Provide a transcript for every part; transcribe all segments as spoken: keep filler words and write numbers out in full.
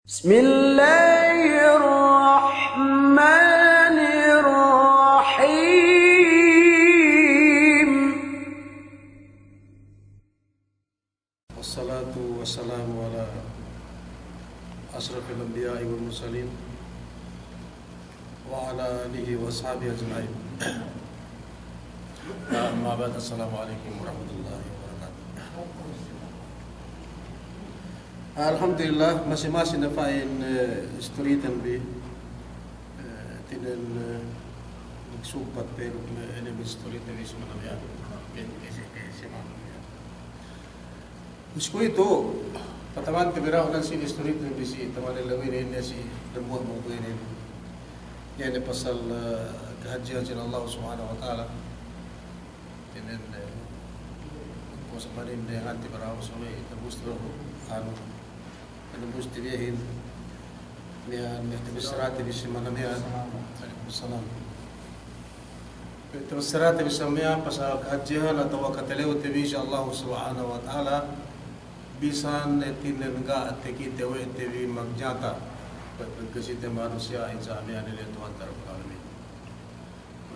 بسم الله الرحمن الرحيم. والصلاة والسلام على أشرف الأنبياء والمرسلين وعلى آله وأصحابه أجمعين. أما بعد، السلام عليكم ورحمة الله وبركاته. Alhamdulillah, masi-masi ne pa'in, eh, istoriten bi, eh, hātinen, eh, magsugpat pe duk, eh, inin bi istoriten bi si manabiyan. Ke, ke, ke, si manabiyan. Us kuwe'itu, patamante bi dahu' nan si istoriten bi si taman ellew inin, ne si dambuwa' mawdu' inin. Iye ne pasal, eh, kahadjehan sin Allah Subhanahu wa Ta'ala. Hātinen, eh, puwas manin ne nganti bi dahu' sole, tabus dahu', anu, tabus tibihin. Miya'an, tabissarate bi si manabiyan. Alaikum salam. Tabissarate bi si manabiyan pasal kahadjehan atawa katelewte bi si Allah Subhanahu wa Ta'ala, bisan hātinen ga' takite we' te bi magnyata, pagkasite manusiya'in sa miya'an, ine, Tuhante Rabbul Alamin.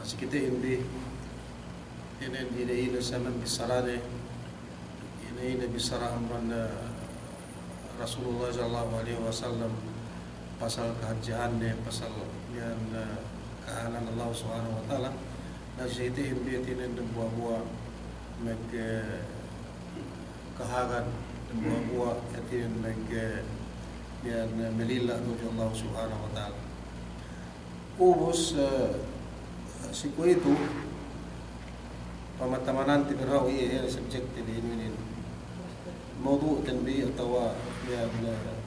Masi kitehin bi, hātinen ine-ine sa miya'an bissarane, ine-ine bissara amban, eh, Rasulullah sallallahu alaihi wasallam, pasal kahadjehanne, pasal miya'an, eh, kahalan Allah Subhanahu wa Ta'ala. Na si kitehin bi hātinen dambuwa'-buwa' mag, eh, kahagan, dambuwa'-buwa' hātinen mag, eh, miya'an, eh, malilla' tudju Allah Subhanahu wa Ta'ala. Ubus, eh, si kuwe'itu, pamatamanante bi dahu' iye, iye subjekte bi inin. Mawdu'ten bi atawa iye, eh,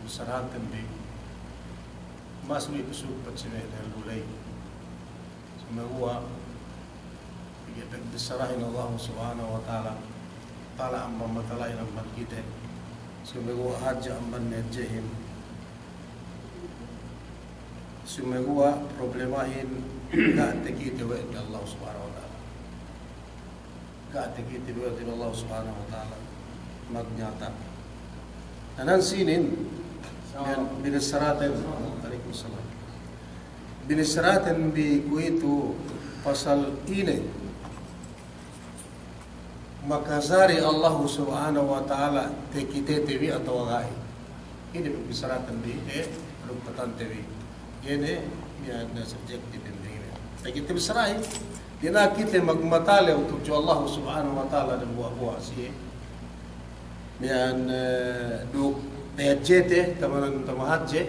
bissaraten bi. Mas bi pasugpat si me' luley. Sumeguwa' pegge' bissarahin Allah Subhanahu wa Ta'ala, tala amban matalahin amban kite. Sumeguwa' hadje amban hadjehin. Sumeguwa' problemahin ga' takite we' te bi Allah Subhanahu wa Ta'ala. Ga' takite bi we' te bi Allah Subhanahu wa Ta'ala magnyata. Na nan sinin, iyan binissaraten, alaikum salam. Binissaraten bi kuwe'itu pasal ine makajari Allah Subhanahu wa Ta'ala takitete bi atawa ga'i. Ine binissaraten bi, eh, lupatante bi. Ine, miya'an subjekte bi ine. Takite bissarahin, dina'ak kite magmatalew tudju Allah Subhanahu wa Ta'ala dambuwa'-buwa' siye. Miya'an, eh, duk tahadjete, tamanan tamahadje,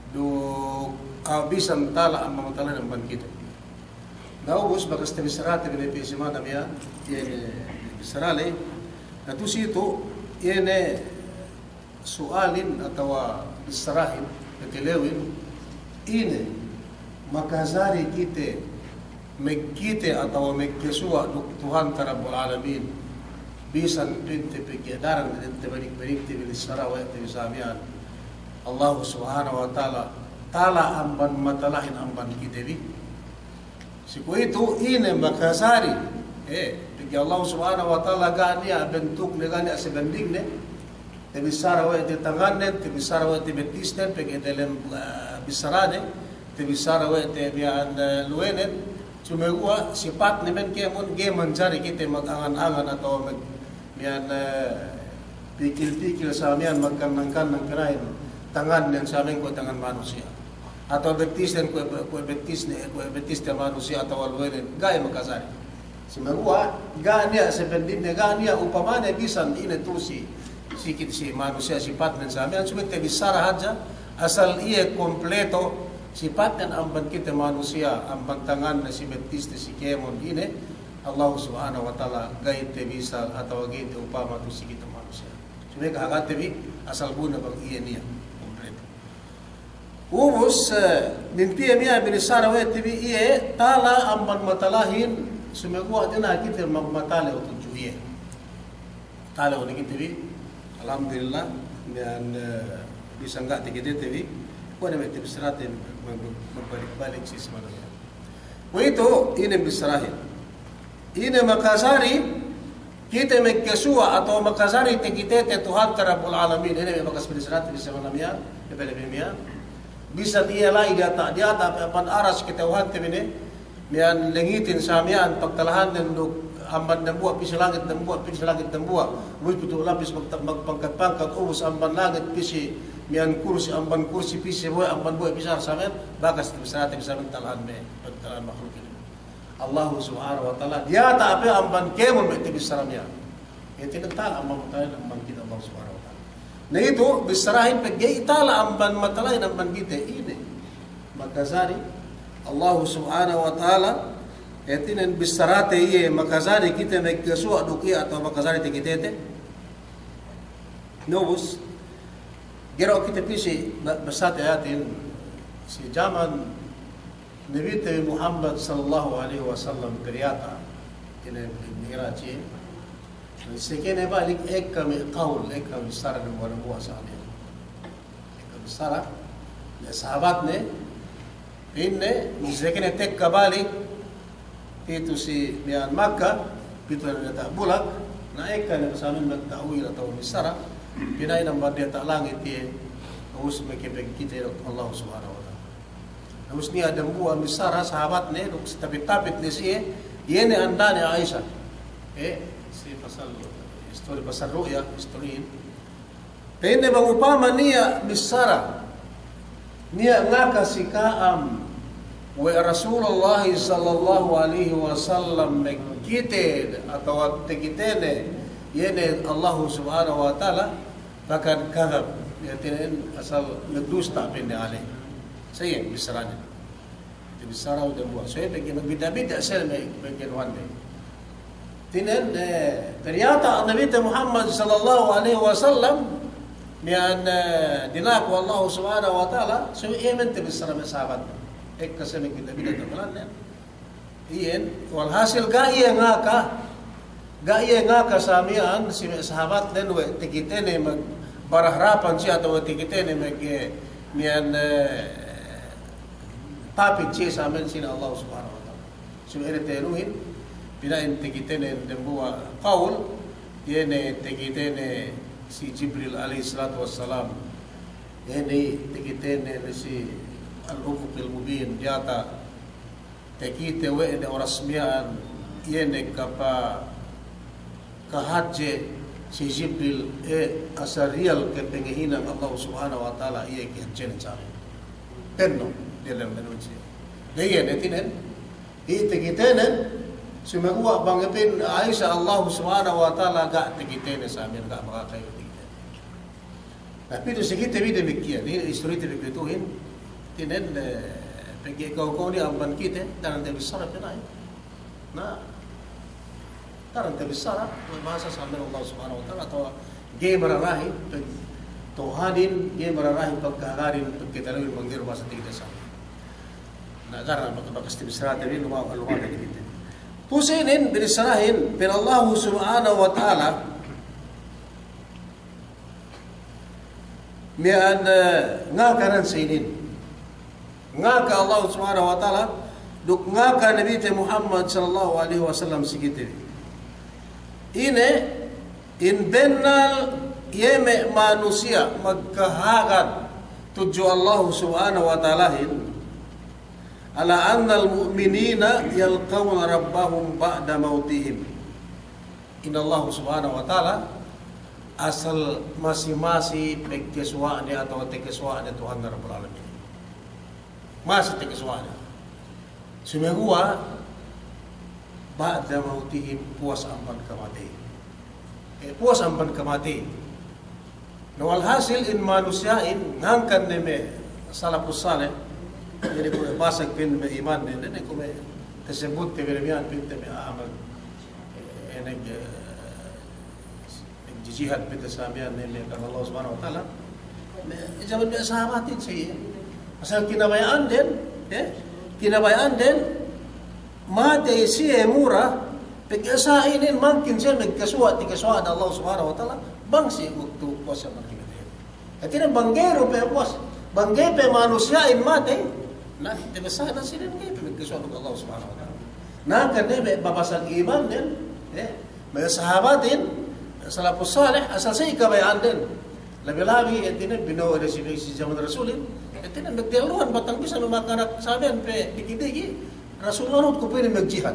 duk, ah, bisan tala amban matalahin amban kite. Na ubus bakas tabissarate bi ne pī si manabiyan, iye ne bissara ley. Na tu'u si itu, iye ne su'alin atawa bissarahin, patalewin, ine makajari kite magkite atawa magkasuwa' duk Tuhante Rabbul Alamin, bisan pa'inte pegge' daran dente banik-banikte binissara we' te bi sa miya'an, Allah Subhanahu wa Ta'ala, tala amban matalahin amban kite bi. Si kuwe'itu ine makajari, eh, pegge' Allah Subhanahu wa Ta'ala ga' niya' bentukne, ga' niya' sabandingne, tabissara we' te tangannen, tabissara we' te bettisten, pegge' delem, eh, bissarane, tabissara we' te miya'an, eh, luwenen, sumeguwa' sipatne men kēmon ga'i manjari kite magangan-angan atawa mag-, miya'an, eh, pikil-pikil sa miya'an magkannang-kannang kinahin tangannen sa miya'an kuwe' tangan manusiya'. Atawa bettisten kuwe', kuwe' bettisne, kuwe' bettiste manusiya' atawa luwenen, ga'i makajari. Sumeguwa' ga' niya' sabandingne, ga' niya' upamane bisan ine tu'u si, si kite si manusiya' sipatnen sa miya'an, subey tabissara hadja, asal iye kompleto sipatnen amban kite manusiya', amban tanganne, si bettiste, si kēmon ine, Allah Subhanahu wa Ta'ala ga'i tabissal atawa ga'i ta'upama tu'u si kite manusiya'. Subey kahagate bi asal bu ne bang iye niya' kompleto. Ubus, eh, mintiye miya'an binissara we' te bi iye tala amban matalahin, sumeguwa' dina'ak kite magmatalew tudju iye. Talew ne kite bi, alhamdulillah, miya'an, eh, bisan ga' takitete bi, kuwe' ne me' tabissarate mag-, mag-, magbalik-balik si simana miya'an. Kuwe'itu, ine bissarahin. Ine makajari, Kite magkasuwa' atawa makajari takitete Tuhante Rabbul Alamin. Ine me' bakas binissarate bi si miya'an, ine me' miya'an. Bisan iye la'i diyata', diyata' pe amban aras kata'uhante bi ne, miya'an langitin sa miya'an pagtalahannen duk amban dambuwa' pī si langit dambuwa', pī si langit dambuwa'. Ubus pitu' lapis mag-, magpangkat-pangkat, ubus amban langit pī si miya'an kursi, amban kursi pī si bohe', amban bohe' pī si aras sa miya'an, bakas binissarate bi si miya'an talahan me', pagtalahan makhlukin. Allahu Subhanahu wa Ta'ala, diyata' pe amban kēmon me' tabissara miya'an. Hātinen tala amban matalahin amban kite Allahu Subhanahu wa Ta'ala. Na itu, bissarahin pegge' tala amban matalahin amban kite ine. Makajari, Allahu Subhanahu wa Ta'ala, hātinen bissarate iye, makajari kite magkasuwa' duk iye atawa makajari takitete. Na ubus, ga'i du kite pī si ba-, basate ayatin, si jaman Nabite bi Muhammad sallallahu alaihi wasallam pe diyata', ine Mi'raj iye. Sekene balik ekka me' kawul, ekka me' bissara dambuwa'-dambuwa' sa miya'an. Ekka bissara, me' sahabatne, ine, sekene tekka balik, pitu si miya'an Makka, pitu ne diyata' bulak, na ekka ne sa miya'an magta'wil atawa bissara, pina'in amban diyata' langit iye, ubus makapagkite duk Allah Subhanahu wa Ta'ala. Ubus niya' dambuwa' missara sahabatne, duk si tapit-tapit ne siye, iye ne andane Aisha. Eh, si pasal istori, pasal ru'ya, istorihin. Pa'inne bang upama niya' missara, niya' ngaka si ka'am we' Rasulullah sallallahu alaihi wasallam magkite atawa takitene, iye ne Allahu Subhanahu wa Ta'ala, faqad kadhab, hātinen asal magdusta pa'inne alaihi. Sa iye bissaranen. Tabissara u dambuwa'. So iye pegge' magbidda'-bidda' sel me' pegge' nuhanne. Hātinen, eh, ternyata Nabite Muhammad sallallahu alaihi wasallam, miya'an, eh, dinaku Allah Subhanahu wa Ta'ala, so iye men tabissara me' sahabat. Ekka sel magbidda'-bidda' tamanan, eh. Iyan, walhasil ga' iye ngaka, ga' iye ngaka sa miya'an si me' sahabatnen we' takitene magbaraharapan siye atawa we' takitene mag-, eh, miya'an, eh, tapit siye sa miya'an sine Allah Subhanahu wa Ta'ala. Subey ine tenuhin, pina'in takitene dambuwa' kawul, iye ne takitene si Jibril alaihis salatu wassalam, iye ne takitene si Al-Ufuqil Mubin, diyata' takite we' ne oras miya'an, iye ne kapa-, kahadje si Jibril, eh, asal riyal kapangahinang Allah Subhanahu wa Ta'ala, iye kahadjenen sa miya'an. Penno, diyalem manusiya'. Iye ne hātinen, iye takitenen, sumeguwa' bang pa'in Aisha Allah Subhanahu wa Ta'ala ga' takitene sa miya'an, ga' makakayu takitene. Na, pitu si kite bi damikkiyan, inin istorite bi pituhin, hātinen, eh, pegge' kaw-kaw niya' amban kite, daran tabissara pe la'i. Na, daran tabissara, we' bahasa sa miya'an Allah Subhanahu wa Ta'ala, atawa ga'i mararahi, pag-, Tuhanin, ga'i mararahi pagkahagad in, pagkatalewin bang ga'i du bahasa takite sa. Na, daran bak-, bakas tabissarate bi, luma-, luma'in kite. Pu si inin, binissarahin, pa'in Allah Subhanahu wa Ta'ala, miya'an, eh, ngaka nan si inin. Ngaka Allah Subhanahu wa Ta'ala, duk ngaka Nabite Muhammad sallallahu alaihi wasallam si kite. Ine, in bennal iye me' manusiya' magkahagad tudju Allah Subhanahu wa Ta'alahin, ala annal mu'minina yalqawna rabbahum ba'da mawtihim. In Allah Subhanahu wa Ta'ala, asal masi-masi pagkasuwa'ne atawa takasuwa'ne Tuhan Rabbul Alamin. Masi takasuwa'ne. Sumeguwa', ba'da mawtihim, puwas amban kamatey. Eh, puwas amban kamatey. Na walhasil in manusiya'in, hangkan ne me' salafus saleh, jadi kuwe' basag pa'in me' iman ne, ne kuwe' tasabutte bi miya'an pa'inte me' amal, eh, nag-, eh, nagjijihad pa'inte sa miya'an ne, ne karna Allah Subhanahu wa Ta'ala. Me', jaman me' sahabatin siye. Asal kinabaya'anden, eh, kinabaya'anden, matey siye mura, pegge' sa inin mangkin siye magkasuwa', takasuwa'an Allah Subhanahu wa Ta'ala, bang siye waktu puwas amban kamatey. Hātinen bang ga'i du pe puwas, bang ga'i pe manusiya'in matey, na, tabissara si inin ga'i pe magkasuwa' duk Allah Subhanahu wa Ta'ala. Na, hangkan ne me' babasag imannen, eh, Manga sahabatin, salafus salih, asal sa' kabaya'anden. Labi-labi, hātinen, bino'o ne si, si jaman Rasulin. Hātinen, magtelluhan batang bisan makanak sahaben pe diki'-diki'. Rasul, anu ku pe inin magjihad.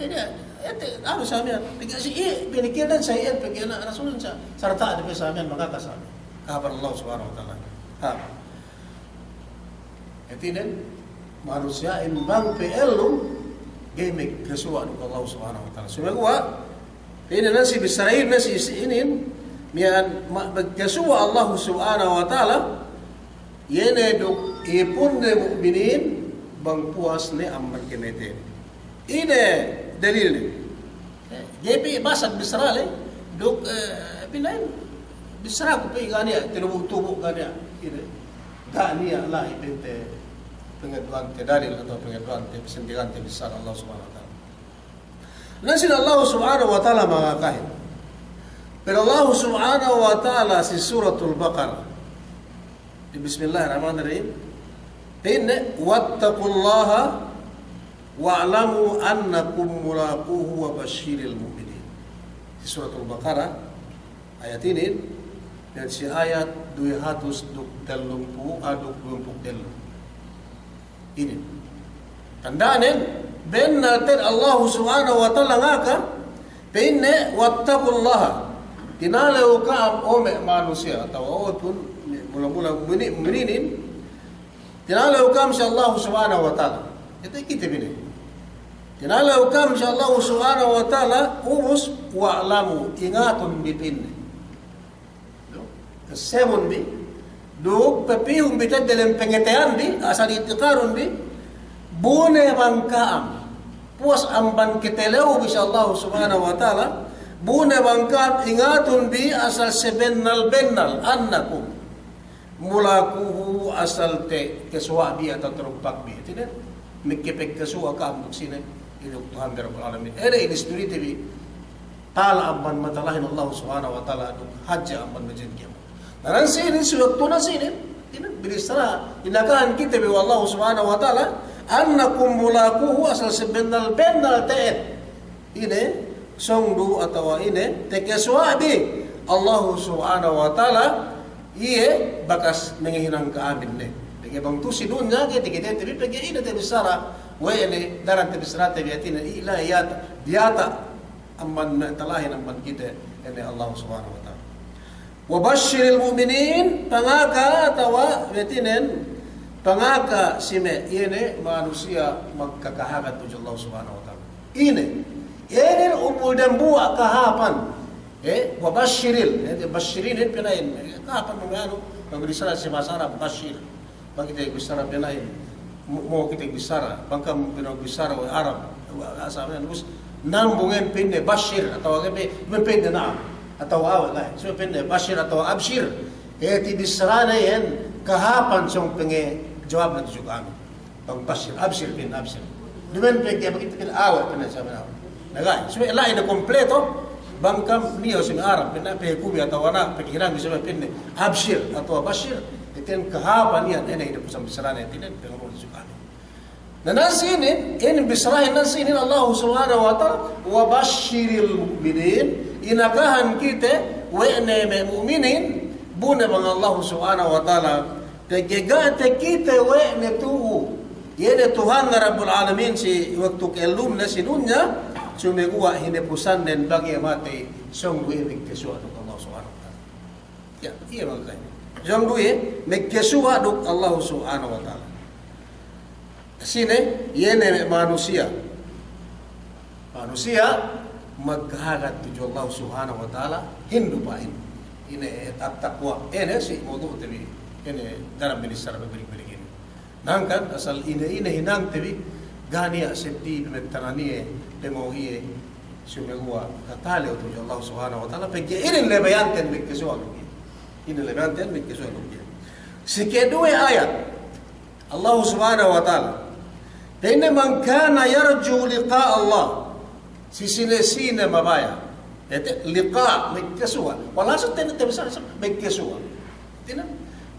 Jadi, hāti, anu sahaben, pegge' si, iye, pinikilnen sa' iyan, pegge' ne Rasulin sa', sarta' ne pe sahaben, mangaka sahaben. Kahapan Allah Subhanahu wa Ta'ala. Ha. Hātinen, manusiya'in bang pe ellum, ga'i magkasuwa' duk Allah Subhanahu wa Ta'ala. Sumeguwa', hātinen, na si bissarahin, na si, si inin, miya'an ma-, magkasuwa' Allah Subhanahu wa Ta'ala, iye ne duk ipunne mu'minin, bang puwas ne amban kamateynen. Ine dalilnen? Eh, ga'i pe basag bissara le, duk, eh, pina'in, bissaraku pe ga' niya', tinubu'-tubu' ga' niya', ine, ga' niya' la'i pa'inte pangeddo'ante dalil atawa pangeddo'ante, pasindigante bissara Allah Subhanahu wa Ta'ala. Na sine Allah Subhanahu wa Ta'ala mangakahin. Pero Allah Subhanahu wa Ta'ala si Suratul Baqarah. Bismillahirrahmanirrahim. Pa'inne, "Wattaqullaha wa'lamu annakum mulaquhu wa bashshiril mu'minin." Si Suratul Baqarah, ayat inin, iyan si ayat duwe hatus duk tellumpū', ah, duk duwempū' tellu. Inin. Tanda'nen, bennal te'ed Allah Subhanahu wa Ta'ala ngaka, pa'inne, "Wattaqullaha." Tinalew ka'am, o me' manusiya', atawa o pun, mula-mula muni-, mu'minin, tinalew ka'am si Allah Subhanahu wa Ta'ala. Itu kite bi ne. Tinalew ka'am si Allah Subhanahu wa Ta'ala, ubus wa'lamu, ingatun bi pa'inne. Essebun bi, duk pepihun bi te'ed delem pangateyan bi, asal i'tiqadun bi, bu ne bang ka'am puwas amban katalew bi si Allah Subhanahu wa Ta'ala, bu ne bang ka'am ingatun bi asal sabennal-bennal, annakum mulaquhu, asal takasuwa' bi atawa tarumpak bi. Hātinen, magkapagkasuwa' ka'am duk sine, duk Tuhan Rabbul Alamin. Ine, inisturite bi tala amban matalahin Allah Subhanahu wa Ta'ala duk hadja amban majen kiyamat. Na nan sinin, si waktu nan sinin, ine, binissara, inakahan kite bi we' Allah Subhanahu wa Ta'ala, annakum mulaquhu, asal sabennal-bennal te'ed. Ine, sōng du atawa ine, takasuwa' bi Allah Subhanahu wa Ta'ala, iye bakas mangahinang ka'amin ne. Pegge' bang tu'u si dunya, ga'i takite bi, pegge' ine tabissara, we' ne, daran tabissarate bi hātinen, ila iyata, diyata'. Amban me' talahin amban kite, ine Allah Subhanahu wa Ta'ala. Wa bashshiril mu'minin, pangaka atawa hātinen, pangaka si me' iye ne manusiya' magkakahagad tudju Allah Subhanahu wa Ta'ala. Ine, inin umbul dambuwa' kahāpan. Eh, wa bashshiril, eh, bashshirin, inin pina'in. Eh, kahāpan me' anu, pag-, binissara si bahasa Arab, bashshir. Bang kite bissara pina'in, mo-, mo kite bissara, bang kam pina'in bissara we' Arab, we' asal pina'in, ubus nambung iyan pa'inne bashshir, atawa ke pe, me' pa'inne na'am, atawa awe' la'i. So pa'inne bashshir atawa abshir. Eh, tabissarane iyan kahāpan sōng pangajawabne tudju ka'amin. Bang bashshir, abshir pa'inne, abshir. Duma'in pegge' bang kite pa'inne awe', pa'inne sa' awe'. Na ga'i, subey la'i ne kompleto, bang kam niya' si me' Arab, pa'inne pegge' kubi atawa na, pegge' hinang bi subey pa'inne, abshir atawa bashir, hātinen kahāpan iyan, ine, ine puwas bissarane, hātinen, pangurung si kami. Na nan sinin, inin bissarahin nan sinin Allah Subhanahu wa Ta'ala, wa bashshiril mu'minin, inakahan kite, we' ne me' mu'minin, bu ne bang Allah Subhanahu wa Ta'ala, pegge' ga' takite we' ne tu'u, iye ne Tuhan Rabbul Alamin si waktu ka'ellumne si dunya, sumeguwa' hinapusannen bang iye matey, sōng du iye magkasuwa' duk Allah Subhanahu wa Ta'ala. Ya, iye magkasuwa'. Sōng du iye magkasuwa' duk Allah Subhanahu wa Ta'ala. Sine, iye ne manusiya'. Manusiya' magkahagad tudju Allah Subhanahu wa Ta'ala, hindu pa'in. Ine, at-taqwa. Ine si mawdu'te bi. Ine, daran binissara bi balik-balik inin. Hangkan asal ine-ine hinangte bi, ga' niya' seddili bi me' tananiye, pamohiye, sumeguwa' katalew tudju Allah Subhanahu wa Ta'ala, pegge' inin labeyanten magkasuwa' duk iye. Inin labeyanten magkasuwa' duk iye. Si keduwe ayat, Allah Subhanahu wa Ta'ala, pa'inne, "Man kana yarju liqa'a Allah." Si sine-sine mabaya'. Ete, liqa', magkasuwa'. Wala' sut tene te bisa, bisa, magkasuwa'. Tina,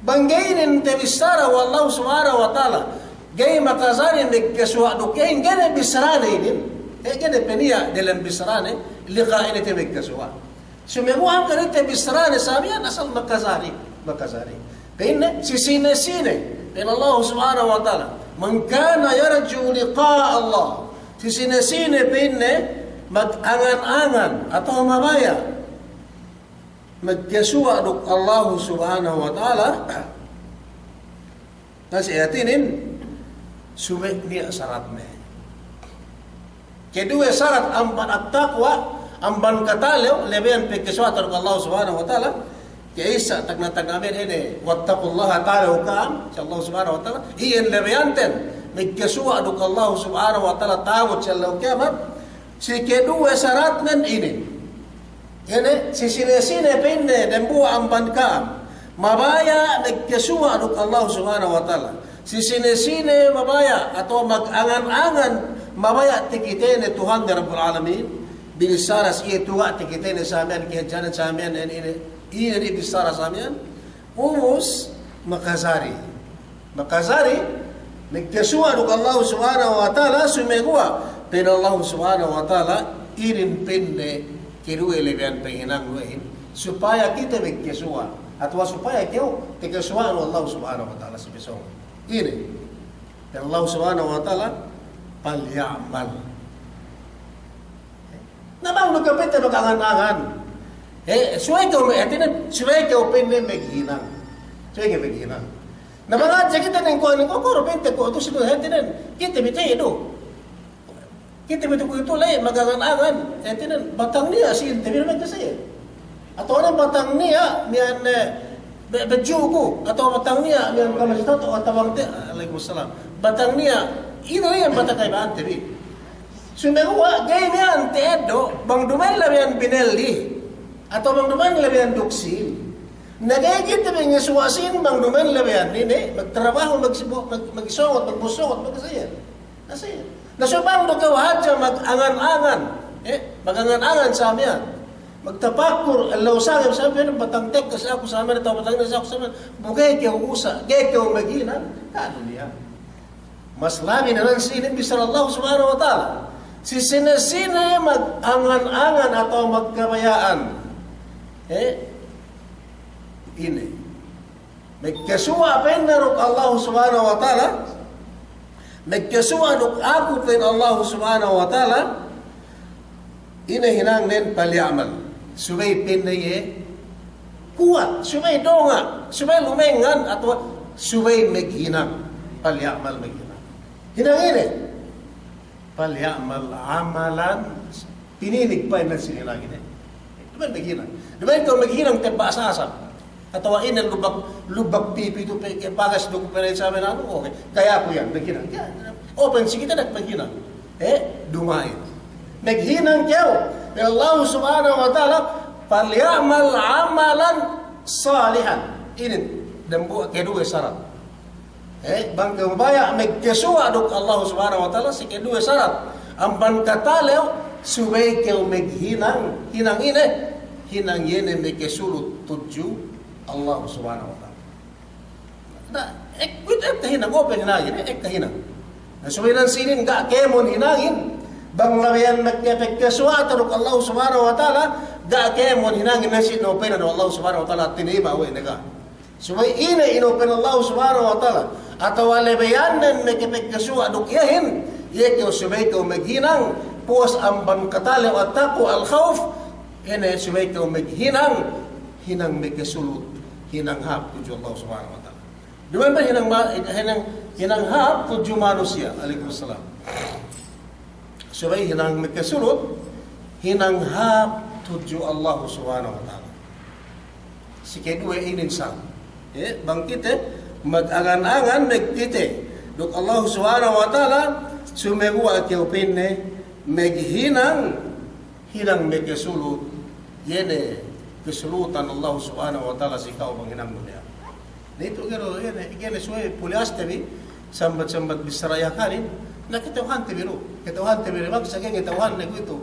bang ga'i inin tabissara we' Allah Subhanahu wa Ta'ala, ga'i makajari magkasuwa' duk iye, ga'i ne bissarane inin. Iye ne pe niya' delem bissarane, liqa' ine te magkasuwa'. Sumeguwa' hangkan ine te bissarane samiyan asal makajari, makajari. Pa'inne, si sine-sine, pa'in Allah Subhanahu wa Ta'ala, "Man kana yarju liqa'a Allah." Si sine-sine pa'inne mag-angan-angan atawa mabaya' magkasuwa' duk Allah Subhanahu wa Ta'ala, na si ayat inin, subey niya' saratne. Keduwe sarat amban at-taqwa, amban katalew, lebeyan pagkasuwa'te duk Allah Subhanahu wa Ta'ala, ka'issa tagna'-tagna' miya'an ine, "Wattaqullaha" talew ka'am, si Allah Subhanahu wa Ta'ala, iyan lebeyanten, magkasuwa' duk Allah Subhanahu wa Ta'ala ta'abut si ellew kiyamat, si keduwe saratnen inin. Ine, si sine-sine pa'inne dembuwa' amban ka'am mabaya' magkasuwa' duk Allah Subhanahu wa Ta'ala. Si sine-sine mabaya' atawa mag-angan-angan mabaya' takitene Tuhanne Rabbul Alamin. Binissara si iye tu'u ga' takitene samiyan, kahadje'annen samiyan, ine, ine, ine binissara samiyan. Ubus, makajari. Makajari, magkasuwa' duk Allah Subhanahu wa Ta'ala, sumeguwa', pa'in Allah Subhanahu wa Ta'ala, inin pa'inne keduwe lebeyan panghinang duwehin, supaya kite magkasuwa', atawa supaya kew takasuwa'nu Allah Subhanahu wa Ta'ala si pesōng. Inin, pa'in Allah Subhanahu wa Ta'ala, "Falya'mal." Na bang du kew pa'inte magangan-angan. Eh, subey kew me-, hātinen, subey kew pa'inne maghinang. Subey kew maghinang. Na bang hadja kite ne kuwe', ne kuwe', kuwe' du pa'inte kuwe' du si du, hātinen, kite bi te du. Kite bi te kuwe' du la'i magangan-angan. Hātinen, batang niya' sīnte bi, me' kasiye. Atawa ne batang niya' miya'an, eh, be-, bejuku, atawa batang niya' miya'an kamas tatu, atawa bang te-, alaikum salam. Batang niya', ine iyan batang ka'ibante bi. Sumeguwa' ga'i miya'an ta'eddo', bang duma'in labeyan binelli, atawa bang duma'in labeyan duk sīn. Na ga'i kite bi ngasuwa' sīn, bang duma'in labeyan ine, magtarabahu, magsibo-, mag-, magsongot, magbusongot, magsiye. Asiye. Na subey bang du kew hadja magangan-angan, eh, magangan-angan samiyan. Magtapakkur, ellew sangem samiyan, batang tekka si aku samiyan, atawa batang niya' si aku samiyan. Bu ga'i kew usa, ga'i kew maghinang, ga' du niya'. Mas labi ne nan si inin bissara Allah Subhanahu wa Ta'ala. Si sine-sine magangan-angan atawa magkabaya'an. Eh? Ine. Magkasuwa' pa'inne duk Allah Subhanahu wa Ta'ala. Magkasuwa' duk aku pa'in Allah Subhanahu wa Ta'ala. Ine hinangnen, falya'mal. Subey pa'inne iye kuwat, subey donga', subey lumengngan, atawa subey maghinang. Falya'mal, maghinang. Hinang ine? Falya'mal 'amalan, pininig pa'in nan si hinang ine. Duma'in maghinang. Duma'in kew maghinang tebba' sasa. Atawa ine lubbak, lubbak pipi tu pe, ke bagas du ku pere sabe nanu, oke. Kaya' ku iyan, maghinang. Ya, open si kite ne maghinang. Eh, duma'in. Maghinang kew. Ya Allah Subhanahu wa Ta'ala, "Falya'mal 'amalan salihan." Inin, dambuwa' keduwe sarat. Eh, bang kew mabaya' magkasuwa' duk Allah Subhanahu wa Ta'ala, si keduwe sarat. Amban katalew, subey kew maghinang, hinang ine, hinang iye ne makasulut tudju Allah Subhanahu wa Ta'ala. Na, ek-, kuwe'itu ekka hinang, open hinangin, eh, ekka hinang. Na subey nan si inin ga' kēmon hinangin, bang labeyan magkapagkasuwa'te duk Allah Subhanahu wa Ta'ala, ga' kēmon hinangin nan si inin open duk Allah Subhanahu wa Ta'ala, tinayima' we' ne ga'. Subey ine inopen Allah Subhanahu wa Ta'ala, atawa lebeyannen makapagkasuwa' duk iyehin, iye kew subey kew maghinang, puwas amban katalew at-taqwa al-khawf, ine subey kew maghinang, hinang makasulut, hinang hāp tudju Allah Subhanahu wa Ta'ala. Duma'in pe hinang ma-, hinang, hinang hāp tudju manusiya', alaikum salam. Subey hinang makasulut, hinang hāp tudju Allah Subhanahu wa Ta'ala. Si keduwe inin sa. Eh, bang kite, magangan-angan magkite duk Allah Subhanahu wa Ta'ala, sumeguwa' kew pa'inne, maghinang, hinang makasulut, iye ne kasulutan Allah Subhanahu wa Ta'ala si ka'u bang hinang dunya. Na itu ga'i du, iye ne, iye ne subey puliyaste bi, sambat-sambat bissara Yakanin, na kata'uhante bi du, kata'uhante bi du, bang sa ga'i kata'uhanne kuwe'itu,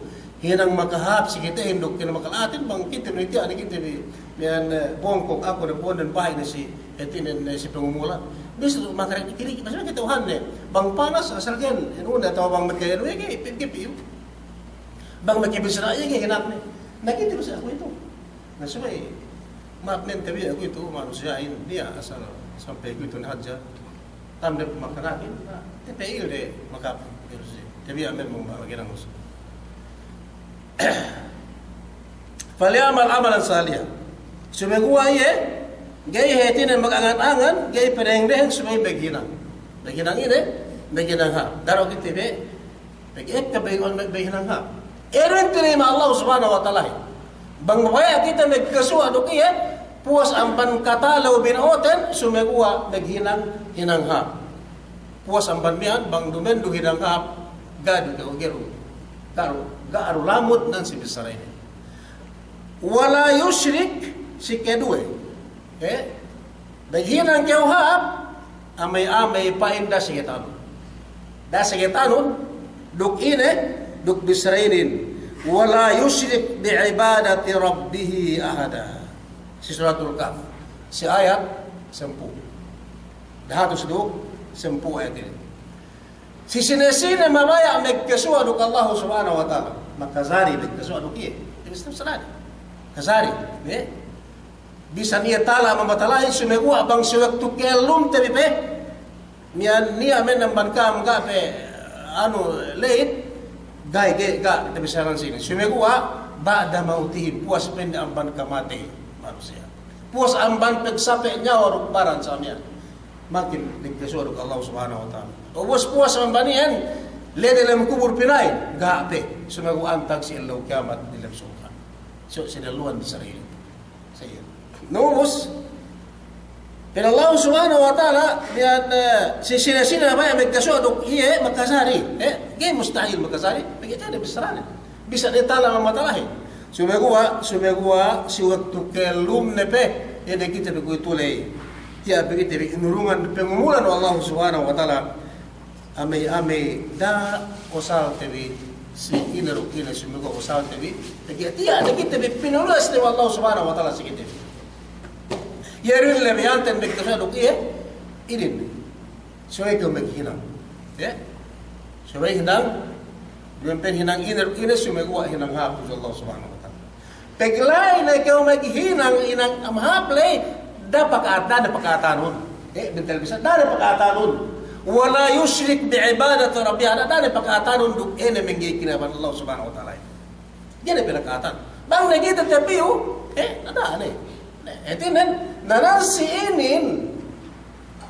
hinang makahāp si kitehin duk hinang makala'atin, bang kite bi tiya' ne kite bi, miya'an, eh, bongkok aku ne ponden bahi' ne si, hātinen, eh, si pangumula. Bisan du makarek diki'-diki', basta kata'uhanne, bang panas, asal ga'i, inu ne, atawa bang magkaya inu, eh, ga'i, ga'i, ga'i, Bang makabissara iye ga'i hinang ne. Na kite bi sa kuwe'itu. Na subey, ma'ap ne tabiya' kuwe'itu, manusiya'in, niya' asal sampay kuwe'itu ne hadja. Tam de makanakin, na, tapa'il de makap-, tabiya' me' mung maghinang us. Falya'mal 'amalan salihan. Sumeguwa' iye, ga'i hātinen magangan-angan, ga'i padeng-deng, subey maghinang. Maghinang ine, maghinang hāp. Da'a du kite bi, pegge' ekka bang, bang hinang hāp. Iye du tinayma' Allah Subhanahu wa Ta'ala. Bang baya' kite magkasuwa' duk iye, puwas amban katalew bina'uten, sumeguwa' maghinang, hinang hāp. Puwas amban miya'an, bang duma'in du hinang hāp, ga' du kew, ga' du, ga' du, ga' du lamud nan si bissara inin. Wala yushrik, si keduwe. Eh? Bang hinang kew hāp, amey-amey pa'in da'a sagetanun. Da'a sagetanun, duk ine, duk bissara inin. Wala yushrik bi'ibadati rabbihi ahada. Si Suratul Kahf. Si ayat sampū'. Dahatus duk sampū' ayat inin. Si sine-sine mabaya' magkasuwa' duk Allah Subhanahu wa Ta'ala. Makajari magkasuwa' duk iye. Inin isab sarade. Kajari, ne? Bisan iye tala' amban matalahin, sumeguwa' bang si waktu kellumte bi pe, miya'an niya' me' amban ka'am ga' pe, anu, late, ga'i, ga'i, ga' tabisaran sinin. Sumeguwa' ba'da mawtihim, puwas pa'in amban kamatey manusiya'. Puwas amban pagsape' niyawa duk baran sa miya'an. Mangkin magkasuwa' duk Allah Subhanahu wa Ta'ala. Ubus puwas amban iyan, la'i dem kubul pina'in, ga' pe. Sumeguwa' antag si ellew kiyamat diyalem surga'. So, si ellewan bissara inin. Sa iyan. Na ubus, pa'in Allah Subhanahu wa Ta'ala, iyan, eh, si sine-sine mabaya' magkasuwa' duk iye makajari. Eh, ga'i mustahil makajari. Pegge' tiya' ne bissaranen. Bisan iye tala' amban matalahin. Sumeguwa', sumeguwa', si waktu kellumne pe, iye ne kite bi kuwe'itu ley. Tiya' pe kite bi inurungan pangumulan we' Allah Subhanahu wa Ta'ala. Amey-amey, da'a usalte bi, si ine duk ine, sumeguwa' usalte bi. Pegge' tiya' ne kite bi pinuluwas ne we' Allah Subhanahu wa Ta'ala si kite bi. Iye du in labeyanten magkasuwa' duk iye, inin. Subey kew maghinang. Ya? Subey hinang, duma'in pa'in hinang ine, ine sumeguwa' hinang hāp tudju Allah Subhanahu wa Ta'ala. Pegge' la'i ne kew maghinang, hinang hāp ley, da'a paka'at-, da'a ne paka'atanun. Eh, bentel bisa, da'a ne paka'atanun. Wala yushrik bi'ibadati rabbihi ahada, da'a ne paka'atanun duk ine mangga'i kinabaya'an Allah Subhanahu wa Ta'ala. Ga'i ne pinaka'atan. Bang ne kite tapiyu, eh, na da'a ne. Na, hātinen, na nan si inin,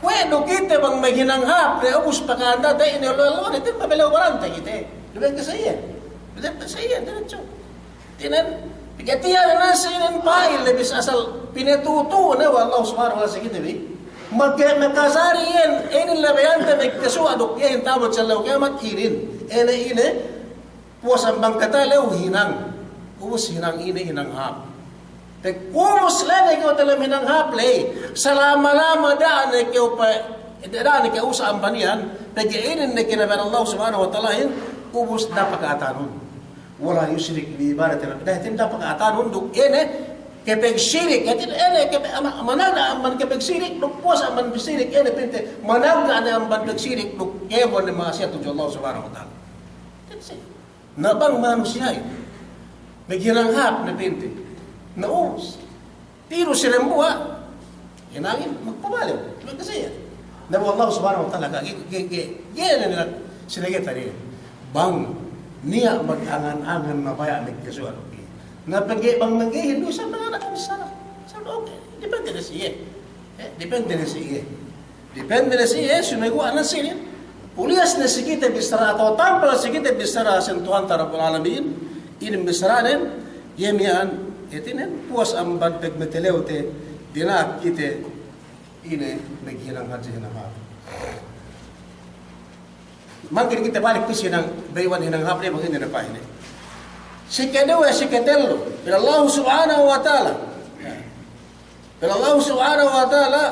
kuwe' du kite bang maghinang hāp, ne ubus paka'an date ine lu-, lu-, ne timba belew barante kite. Duma'in ke sa iyan. Duma'in ke sa iyan, diretso. Hātinen, pegge' tiya' ne nan si inin pa'il ne bisan asal pinatu'u-tu'u ne we' Allah Subhanahu wa Ta'ala si kite bi. Maka-, makajari iyan, inin labeyante magkasuwa' duk iye ta'abut si ellew kiyamat inin. Ine, ine, puwas amban katalew hinang. Ubus hinang ine, hinang hāp. Pag ubus la'i ne kew diyalem hinang hāp ley, salama-lama da'a ne kew pa-, da'a ne kew usa' amban iyan, pegge' inin ne kinabaya'an Allah Subhanahu wa Ta'alahin, ubus da'a paka'atanun. Wala yushrik bi'ibadati rabbihi, da'a, hātinen da'a paka'atanun duk ine kapagsirik, hātinen ine kapa-, ama-, managna' amban kapagsirik, duk puwas amban pagsirik, ine pinte, managna' ne amban pagsirik, duk kēmon ne ma'asiyat tudju Allah Subhanahu wa Ta'ala. Hātinen si Na bang manusiya'in maghinang hāp ne pa'inte. Na ubus. Tiru si dembuwa', hinangin magpabalew. Magkasaya. Na bu Allah Subhanahu wa Ta'ala ka, ga'i, ga'i, ga'i, ga'i ne nila sinagetan iye. Bang niya' magangan-angan mabaya' magkasuwa' duk iye. Na pegge' bang maghinang du, sa' bang anak kami sana. Sa' okay. Depende ne si iye. Eh, depende ne si iye. Depende ne si iye, sumeguwa' ne sinin. Puliyas ne si kite bissara atawa tampal si kite bissara sin Tuhanta Rabbul Alamin. Inin bissaranen, iye miya'an, hātinen, puwas amban pagmatalewte, dina'ak kite, ine, maghinang hadja hinang hāp. Mangkin kite balik pī si hinang, bayu'an hinang hāp ne, bang ine ne pa'inne. Si keduwe, si ketellu, pa'in Allah Subhanahu wa Ta'ala. Pa'in Allah Subhanahu wa Ta'ala,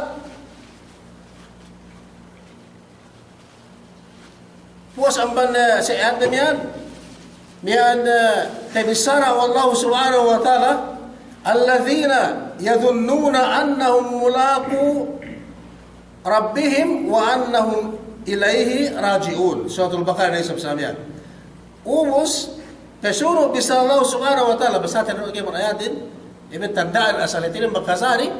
puwas amban, eh, si ayat miya'an, miya'an, eh, tabissara we' Allah Subhanahu wa Ta'ala, "Alladhina yadhunnuna annahum mulaqu rabbihim wa annahum ilayhi raji'un." Suratul Baqarah ne isab sa miya'an. Ubus, Pesunu' bissā Allah Subhanahu wa Ta'ala, basate ne kēmon ayatin, iye me' tanda'an asal hātinen makajari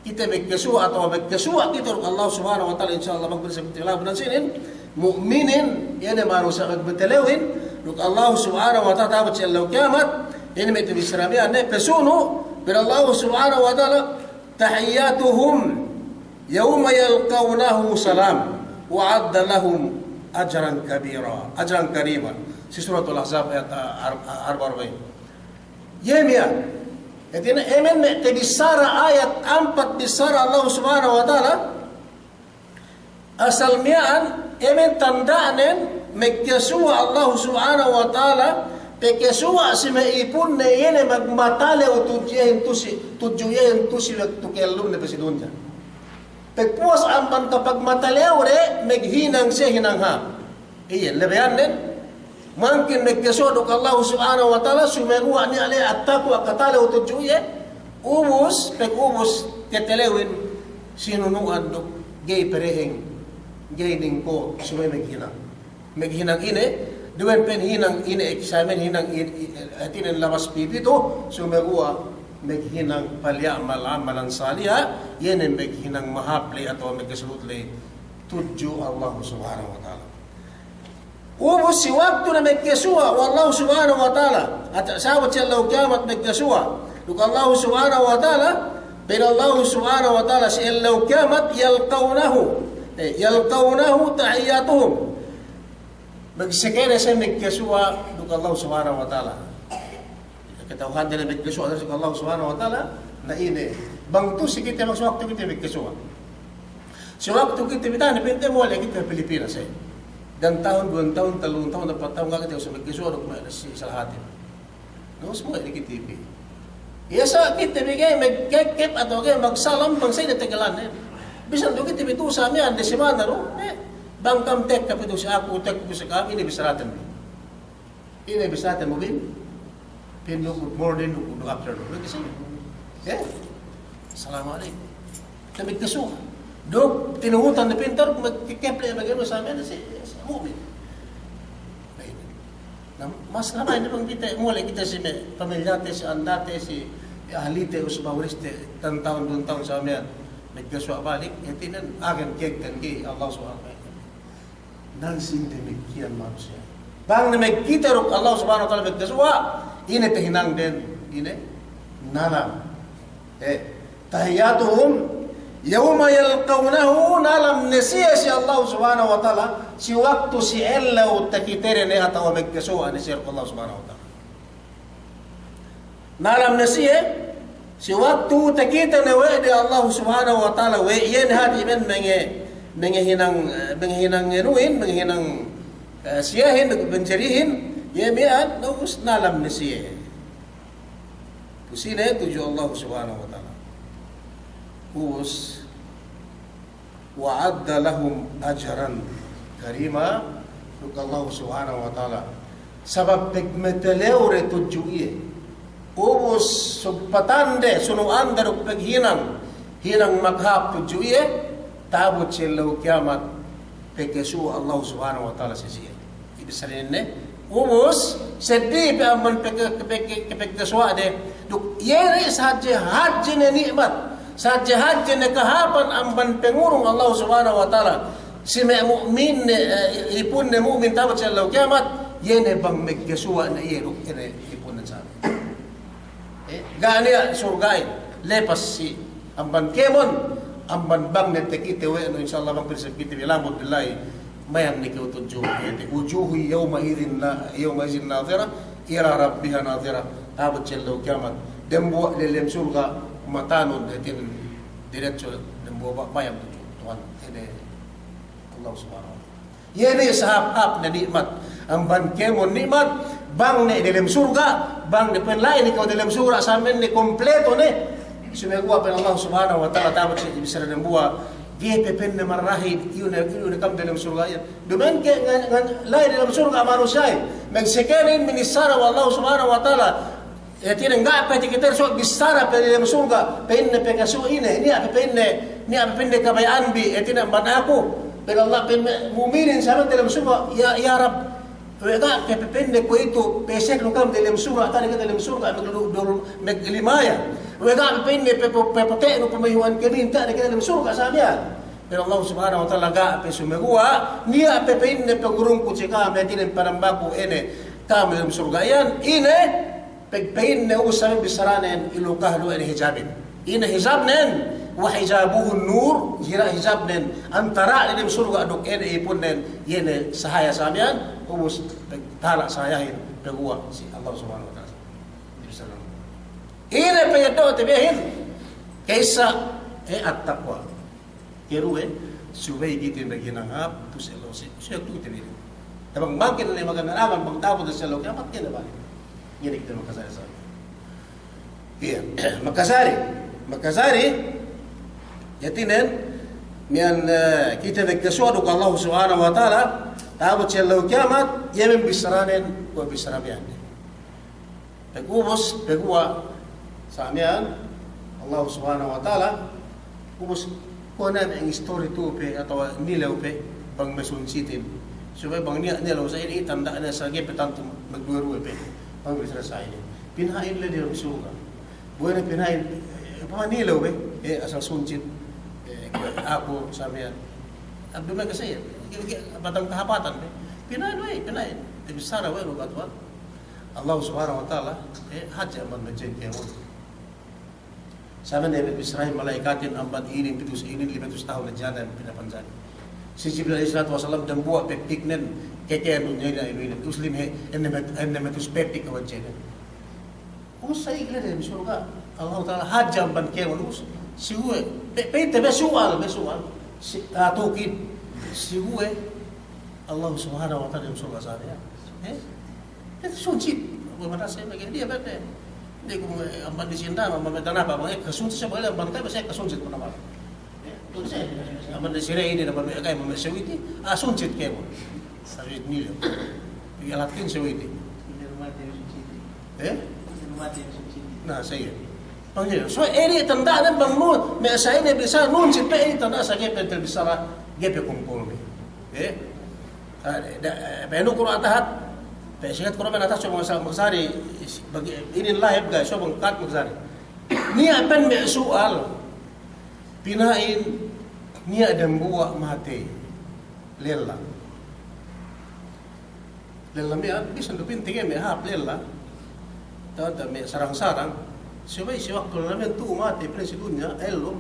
kite magkasuwa' atawa magkasuwa' kite duk Allah Subhanahu wa Ta'ala, insya Allah, magbalik sa' kite labu nan sinin, mu'minin, iye ne manusiya' magmatalewin duk Allah Subhanahu wa Ta'ala ta'abut si ellew kiyamat. Iye ne me' tabissara miya'an ne, pesunu', pa'in Allah Subhanahu wa Ta'ala, تحيتهم يوم يلقونه سلام وأعد لهم أجرا كبيرا، أجرا كريما. Si Suratul Ahzab ayat, ah, ar-, ah, arba' arba'in. Iye miya'an. Hātinen, iye me' tabissara ayat ampat bissara Allah Subhanahu wa Ta'ala, asal miya'an, iye me' tanda'nen, magkasuwa' Allah Subhanahu wa Ta'ala, pagkasuwa' si me' ipunne iye ne magmatalew tudju iyehin tu'u si, tudju iyehin tu'u si waktu ka'ellumne pe si dunya. Pagpuwas amban kapagmatalewde, maghinang siye hinang hāp. Iye, labeyannen, mangkin magkasuwa' duk Allah Subhanahu wa Ta'ala, sumeguwa' niya' le attaqwa, katalew tudju iye, ubus, pagubus, katalewin, sinunu'an duk, ga'i pereheng, ga'i ningko', subey maghinang. Maghinang ine, duwen pa'in hinang ine, eksamen hinang in-, i-, hātinen labas pipitu, sumeguwa' maghinang فليعمل عملا صالحا, iye ne maghinang mahāp le atawa magkasulut le tudju Allah Subhanahu wa Ta'ala. Ubus si waktu ne magkasuwa' we' Allah Subhanahu wa Ta'ala, at-, sa'bu si ellew kiyamat magkasuwa' duk Allah Subhanahu wa Ta'ala, pa'in Allah Subhanahu wa Ta'ala si ellew kiyamat, يلقونه, eh, يلقونه تحيتهم. Magseke ne siye magkasuwa' duk Allah Subhanahu wa Ta'ala. Kata'uhande ne magkasuwa' duk Allah Subhanahu wa Ta'ala, na ine, bang tu'u si kite, bang si waktu kite magkasuwa'. Si waktu kite bi, tane pinte mole' kite Pilipinas, eh. Dan tahun, duwe tahun, tellu tahun, ampat tahun, ga' kite usug magkasuwa' duk me' si salahatin. Ubus mole' ne kite bi. Iye sa' kite bi ga'i magkekep atawa ga'i magsalam bang sa' ine tegelan, eh. Bisan du kite bi tu'u sa' miya'an de simana du, eh. Bang kam tekka pe tu'u si aku, tekka pe si kami, ine bissaraten bi. Ine bissaraten bi, pa'in du good morning, good afternoon. Begitu saja. Eh? Assalamu alaikum. Te magkasuwa'. Duk tinuhutan ne pintar, magkekep le bang ine sa' miya'an si, si mu'min. Na, mas lama ine bang kite, mole' kite si me' pamilyate, si andate, si ahlite, usba-warisite, dan tahun, duwe tahun sa' miya'an. Magkasuwa' balik, hātinen agen kiyekten ga'i Allah Subhanahu wa Ta'ala. Nan sin damikkiyan manusiya'. Bang ne magkite duk Allah Subhanahu wa Ta'ala magkasuwa', ine tahinangden, ine? Nalam. Eh, تحيتهم يوم يلقونه, nalam ne siye si Allah Subhanahu wa Ta'ala, si waktu si ellew takitede ne atawa magkasuwa' ne siye duk Allah Subhanahu wa Ta'ala. Nalam ne siye, si waktu takite ne we' de Allah Subhanahu wa Ta'ala, we' iye ne hati' men mange, mange hinang, eh, mange hinang enuhin, mange hinang, eh, siyehin, mange jarihin, iye miya'an, na ubus nalam ne siye. Tu'u sine, tudju Allah Subhanahu wa Ta'ala. Ubus, وأعد لهم أجرا كريما, duk Allah Subhanahu wa Ta'ala. Sabab pagmatalew de tudju iye. Ubus sugpatande, sunu'ande duk paghinang, hinang maghāp tudju iye, ta'abut si ellew kiyamat, pagkasuwa' Allah Subhanahu wa Ta'ala si siye. Ibissara inin ne, ubus, seddili pe amban pag-, pag-, pagkasuwa'de, duk iye ne sahadje-hadje ne ni'mat, sahadje-hadje ne kahāpan amban pangurung Allah Subhanahu wa Ta'ala si me' mu'min ne, eh, ipunne mu'min ta'abut si ellew kiyamat, iye ne bang magkasuwa' ne iye duk ine ipunne sa' Eh, ga' niya' surga'in, lepas si amban kēmon, amban bang ne takite we' nu, insya Allah bang pa'in si kite bi lamud billahi, mayam ne kew tudju, eh, وجوه يومئذ نا-، يومئذ ناضرة إلى ربها ناظرة, ta'abut si ellew kiyamat, dembuwa' diyalem surga' matanun, eh, tin, diretso dembuwa' ba-, mayam tudju Tuhan, ine Allah Subhanahu wa Ta'ala. Iye ne sahāp-hāp ne ni'mat. Amban kēmon ni'mat, bang ne delem surga', bang ne pa'in la'i ne kew delem surga', samen ne kompleto ne. Sumeguwa' pa'in Allah Subhanahu wa Ta'ala ta'abut si bissara dembuwa', ga'i pe pa'inne marahid, iyu ne, iyu ne kam delem surga' iyan. Duma'in ke ngan, ngan la'i delem surga' manusiya'in. Magseke ne binissara we' Allah Subhanahu wa Ta'ala. Hātinen ga' pe takite, so bissara pe diyalem surga', pa'inne pagkasuwa' ine, niya' pe pa'inne, niya' pe pa'inne kabaya'anbi, hātinen amban aku, pa'in Allah, pa'in me' mu'minin samen diyalem surga', ya, ya Rabb, We' ga' pe pa'inne kuwe'itu, pa'esek nu kam delem surga', tiya' ne ke delem surga', maglu-, dul-, maglimaya. We' ga' pe pa'inne pe-, pe-, pepote'nu pamayhu'an kami, tiya' ne ke delem surga' sa miya'an. Pero Allah Subhanahu wa Ta'ala ga' pe, sumeguwa' niya' pe pa'inne pagurungku si ka'am, hātinen panambaku ine, ka'am delem surga' iyan, ine, pag pa'inne ubus sa me' bissaranen, iluka du ine hijabin. Ine hijabnen, wa hijabuhun nur, hira-, hijabnen antara' delem surga' duk ine ipunnen, iye ne sahaya sa miya'an, ubus pagtala' sahayahin, paguwa' si Allah Subhanahu wa Ta'ala. Ine pa'eddo'te bihin, ka'issa, eh, at-taqwa. Keduwe, subey kite maghinang hāp, tu si ellew si, si ellew kite bihin. Tabang bangkit ne maganaraman, bang ta'abut si ellew kiyamat, kite balik. Iye ne kite makasari sa. Iye, makasari. Makasari, hātinen, miya'an, eh, kite magkasuwa' duk Allah Subhanahu wa Ta'ala, ta'abut si ellew kiyamat, iye me' bissaranen, kuwe' bissara miya'an. Pag ubus, paguwa' sa miya'an, Allah Subhanahu wa Ta'ala, ubus, kuwe' ne me' istori tu'u pe, atawa nilew pe, bang me' sunsitin. Subey bang niya', nilew sa inin, tanda'ne sa ga'i pe tantu magduwe-duwe pe. Bang bissara sa inin. Pina'in le diyalem surga'. Buwene pina'in, eh, apa nilew pe, eh, asal sunsit. Eh, aku sa miya'an. Abdu me' kasiye, batang kahāpatan pe. Pina'in we', pina'in. Tabissara we' lu batuwan. Allah Subhanahu wa Ta'ala, eh, hadje amban me' jengke mun. Sa me' ne bissarahin mala'ikatin amban inin pitus, inin lime pitus tahun ne jana pinapanjari. Si Jibril alayhis salatu wassalam dambuwa' pepiknen keke dunya inin, inin. Ubus lime, ennem, ennem pitus pepik kawadjenen. Ubus sa igle dem surga'. Allah Ta'ala hadje amban kēmon ubus. Siguwe', pe, pe, te be su'al, be su'al. Si, ah, tukid. Siguwe', Allah Subhanahu wa Ta'ala dem surga' sa miya'an. Eh? Te sunsit. Apa mana sa miya'an, iye bete. Iye ku, eh, amban di sinda, amban me' tanapa, bang, eh, kasunsit sa bale, amban kami sa kasunsit panamal. Eh, tu sa, amban di sire inin, amban me' kami, amban me' sewiti, ah, sunsit kēmon. Sewiti nila. Iye latkin sewiti. Eh? Na, sa iye. Bang iye. So, inin tanda'nen bang nu, me' sa inin bissā, nunsit pe inin tanda' sa ga'i pe tabissara, ga'i pe kumpul ne. Eh? Ah, da, eh, pa'in Kur'an tahat, pe sikat Kur'an tahat, so bang sa, bang sari, bagi, inin lahib ga', so bang kat bang sari. Niya' pen me' su'al, pina'in, niya' dambuwa' matey, lella. Lella miya'an, bisan du pinting me' hāp lella. Tawta me' sarang-sarang, subey si waktu lella miya'an tu'u matey, pa'in si dunya, ellum.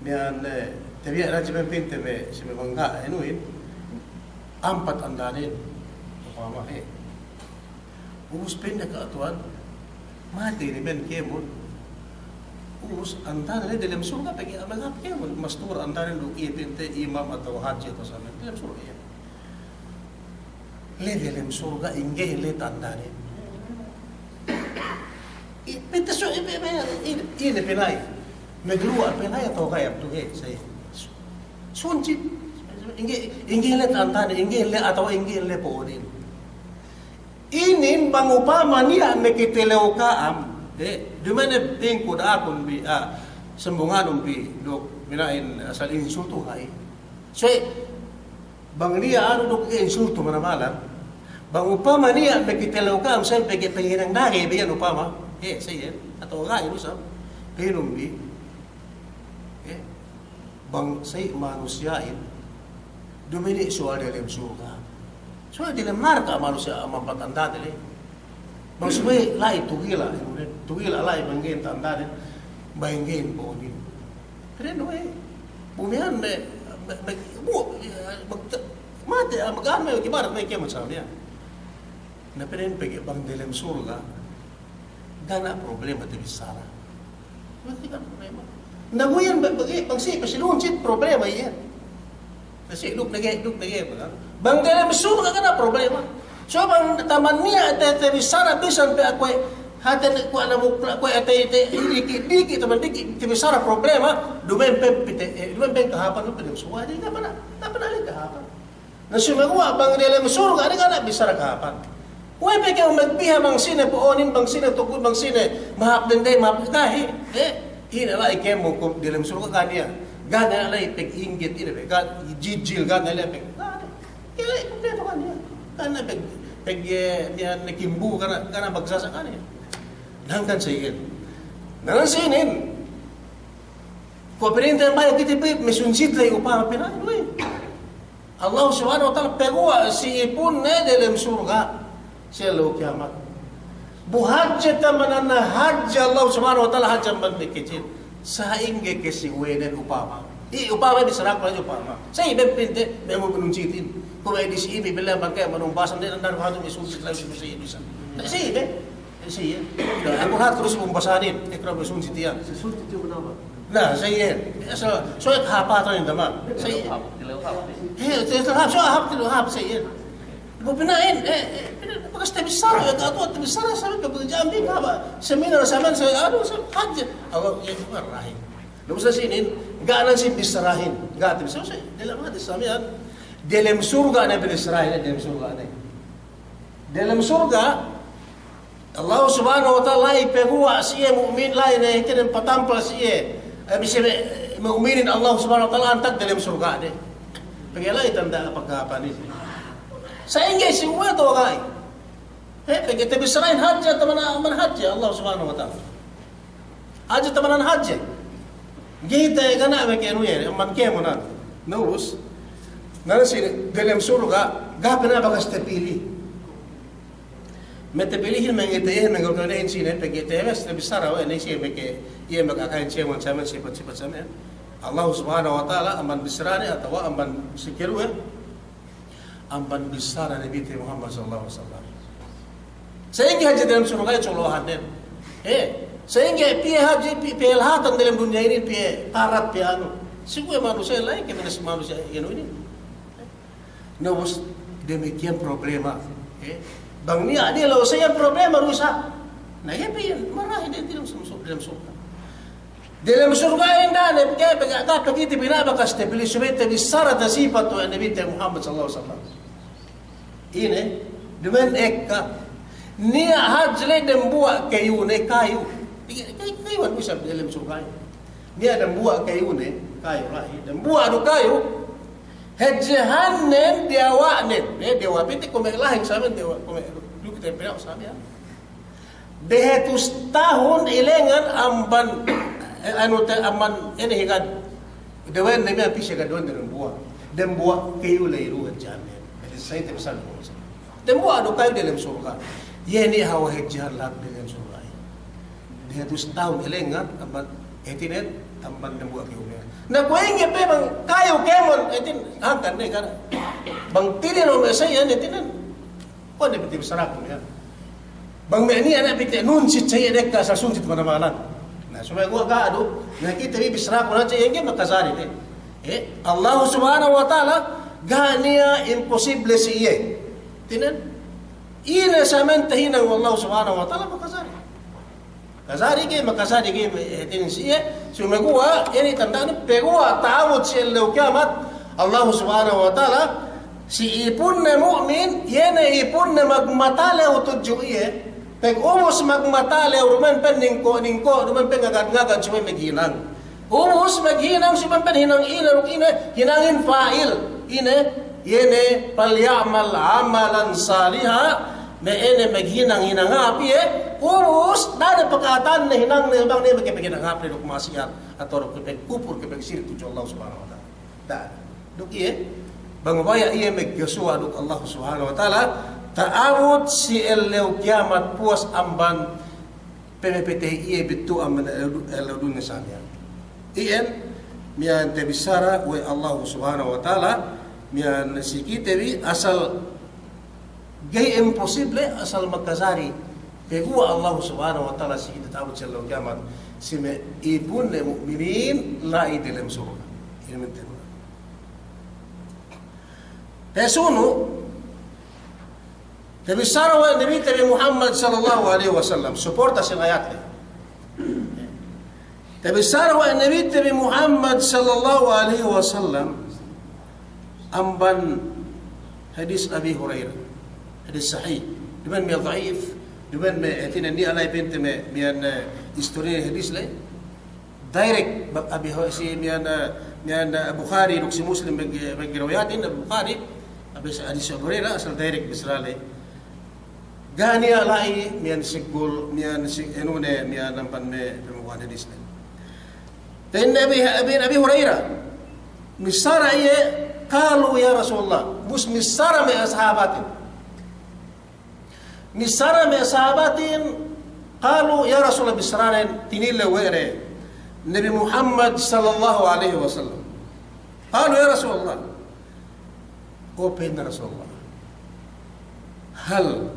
Miya'an, eh, tabiya' hadja me' pinte me', si me' bangga', enuhin. Ampat andanen. Upama, eh. Ubus pa'inne, "Ka' Tuwan, matey ne men kēmon." Ubus andanen delem surga' pegge' amban hāp kēmon. Mastur andanen duk iye pinte imam atawa hadji atawa sa me' delem surga' iye. Le delem surga' ingge le tandanen. I, pete su, i, i, i, ine pina'in. Magluwa' pina'in atawa kayam tu, eh, sa iye. Sunsit. Ingge, ingge le tandanen, ingge le atawa ingge le po'onin. Inin bang upama niya' makitelew ka'am, eh, duma'in pa'inku da'akun bi, ah, sambunganun bi, duk pina'in asal insultu ha'i. So, bang niya' anu duk insultu manamalan, bang upama niya' makitelew ka'am, sa iye pegge' panghinang dage' be iyan upama, eh, sa iye, atawa ga'i du sa, pa'inun bi, eh, bang sa iye manusiya'in, duma'in suwal delem surga'. Suwal delem narka' manusiya' ampat andanen le. Bang subey la'i tugila', tugila' la'i bang ga'i tandanen, bang ga'i po'onin. Pero we', bu miya'an me', me', me', bu, mag-, matey, ah, mag-anu me' ibarat me' kēmon sa miya'an. Na pa'in pegge' bang delem surga', ga' niya' problema tabissara. Ga' niya' problema. Na bu iyan ba-, bang, bang si, bang si nunsit problema iyan. Kasi duk nage, duk nage, bang, bang delem surga' ga' niya' problema. So bang taman niya' te, tabissara bisan pe akuwe', hātinen kuwe' anak mukla, kuwe' ate, ate, diki', diki', taman diki', tabissara problema, duma'in pe pite, eh, duma'in pe kahāpan, duma'in pe surga', ga' pe niya', ga' pe niya' kahāpan. Na sumeguwa' bang delem surga' ne ga' niya' bissara kahāpan. Kuwe' pe kew magpiha bang sine po'onin, bang sine tugud, bang sine mahāp dende, mahāp ga'i. Eh, ine la'i kēmon kum delem surga' ga' niya'. Ga' niya' la'i pag-inggit ine pe, ga' jijil, ga' niya' la'i pag-, ga' niya'. Iye la'i kumpleto ga' niya'. Ga' niya' pag-, Pegge' miya'an ne kimbu kana, kana magsasa' kane. Hangkan sa iyan. Na hangkan sa inin. Kuwe' pina'inte baya' kite bi mesunsit ley upama pina'in we'. Allah Subhanahu wa Ta'ala peguwa' si ipunne delem surga' si ellew kiyamat. Bu hadje tamanan hadje Allah Subhanahu wa Ta'ala hadje amban me' kecil. Sa'ingge ke si uwenen upama. I upama bissaraku hadja upama. Sa iye be pina'inte, me' mu menunsitin. Kuwe' di si imi bella bangke manumbasan de nandar hatu mesunsit ley si iye bisa. Sa iye be. Sa iye. Aku hatu terus umbasanin, ekra mesunsit iyan. Mesunsit iyan apa? Na, sa iye. Asal, so ek hapa tawin dama. Sa iye. He, sa hap, so hap, tilu hap, sa iye. Bu pina'in, eh, eh, pina'in, bakas tabissara, eh, atu tabissara, sabi ka, bu jambi ka, ba, seminar, saman, sa, anu, sa, hadje. Awa, iye, marahin. Lalu sa sinin, ga' nan si bissarahin, ga' tabissara, sa, delem hadis, sa miya'an, delem surga' ne bissarahin, delem surga' ne. Delem surga', Allah Subhanahu wa Ta'ala la'i peguwa' si iye mu'min, la'i ne hātinen patampal si iye, eh, si me-, mu'minin Allah Subhanahu wa Ta'ala antag delem surga' ne. Pegge' la'i tanda' pagkahapan inin. Sa'ingge si uwe tu ga'i. Eh, pegge' tabissarahin hadje, tamanan amban hadje Allah Subhanahu wa Ta'ala. Hadje tamanan hadje. Ga'i te gana' me' kenu iye, amban kēmon. Na ubus. Na si delem surga', ga' pe ne bakas tapili. Me' tapilihin me' ngite iye, me' ngorganehin sine, pegge' te mes tabissara we' ne si me' ke, iye me' kakahin siye, me' samen, sipat-sipat samen. Allah Subhanahu wa Ta'ala amban bissarane atawa amban sikeruwe. Amban bissara Nabite Muhammad sallallahu alaihi wasallam. Sa'ingge hadje delem surga' iye colo'ahannen. Eh, sa'ingge piye hadje, pi-, piye lahatan delem dunya inin, piye karat, piye anu. Siguwe' manusiya' la'i, ke manusiya' anu inin. Na ubus damikkiyan problema. Eh, bang niya' ne law sa iyan problema du isab. Na iye pe iyan, marahi de delem sur-, sur-, delem surga'. Delem surga' inin da'a ne, pegge', pegge' ga' pe kite bi ne bakas tapili subey tabissara tasipat we' Nabite Muhammad sallallahu alaihi wasallam. Ine, duma'in ekka. Niya' hadje ley dembuwa' kayune, kayu. Kayu, kayu anu isab delem surga' inin. Niya' dembuwa' kayune, kayu la'i. Dembuwa' du kayu. Hadjehannen diyawa'nen. Ne, diyawa' pite kuwe' me' lahin samen, diyawa' kuwe' me' duk te pinaw samen. Dehatus tahun ilengan amban, eh, anu te amban ine higad. Dewen ne me' pise gaduwen dembuwa'. Dembuwa' kayu ley du hadjehannen. Jadi sa ite misal. Dembuwa' du kayu delem surga'. Iye ne hawal hadjehan lahat delem surga'. Dehatus tahun ilengan amban hātinen amban dembuwa' kayu ley. Na kuwe' ingge pe bang kayu kēmon hātinen hangkan ne kana. Bang tinin o me' sa iyan hātinen. Kuwe' ne pite bissaraku iyan. Bang me' niya' ne pite nunsit sa iye dekka' asal sunsit manamal. Na, subey guwa' ga' du, na kite bi bissaraku na sa iye ingge makajari ne. Eh, Allah Subhanahu wa Ta'ala ga' niya' imposible si iye. Tinen, ine samen tahinang we' Allah Subhanahu wa Ta'ala makajari. Makajari ke, makajari ke, eh, hātinen si iye, subey guwa', inin tanda'ne, peguwa' ta'abut si ellew kiyamat, Allah Subhanahu wa Ta'ala, si ipunne mu'min, iye ne ipunne magmatalew tudju iye, pag ubus magmatalew, duma'in pe ningko'-ningko', duma'in pe ngagad-ngagad, subey maghinang. Ubus maghinang, subey pe hinang ine, duk ine, hinangin fa'il, ine, iye ne, "Falya'mal 'amalan salihan," me' ine maghinang hinang hāp iye, ubus, da'a ne paka'atanne hinangne bang ne makapaghinang hāp ne duk ma'asiyat, atawa duk kapagkupur, kapagsirik tudju Allah Subhanahu wa Ta'ala. Da'a. Duk iye, bang baya' iye magkasuwa' duk Allah Subhanahu wa Ta'ala, ta'abut si ellew kiyamat puwas amban pamapatey iye bittu' amban ellew du-, ellew dunya sa miya'an. Iyan, miya'an tabissara we' Allah Subhanahu wa Ta'ala, miya'an si kite bi asal ga'i imposible asal makajari. Peguwa' Allah Subhanahu wa Ta'ala si kite ta'abut si ellew kiyamat, si me' ipunne mu'minin la'i delem surga'. Inin minte. Pasunu', tabissara we' Nabite bi Muhammad sallallahu alaihi wasallam, suporta si ayat ley. Tabissara we' Nabite bi Muhammad sallallahu alaihi wasallam amban hadis Abi Hurairah. Hadis sahih. Duma'in me' da'if, duma'in me' hātinen niya' la'i pa'inte me', miya'an, eh, istori hadis ley. Direct, ba-, Abi Hu-, si miya'an, eh, miya'an, eh, Bukhari, duk si Muslim, bang, bang riwayatin, Bukhari, Abi sa-, hadis Abu Hurairah, asal direct bissara ley. Ga' niya' la'i miya'an siggul, miya'an si-, anu ne, miya'an amban me' pamukuhan hadis ne. Pa'in Abi, Abi, Abi Hurairah, missara iye, qalu ya Rasulullah, ubus missara me' sahabatin. Missara me' sahabatin, qalu ya Rasulullah, bissaranen, tinilew we' de Nabi Muhammad sallallahu alaihi wasallam. Qalu ya Rasulullah, O pa'inne Rasulullah, hal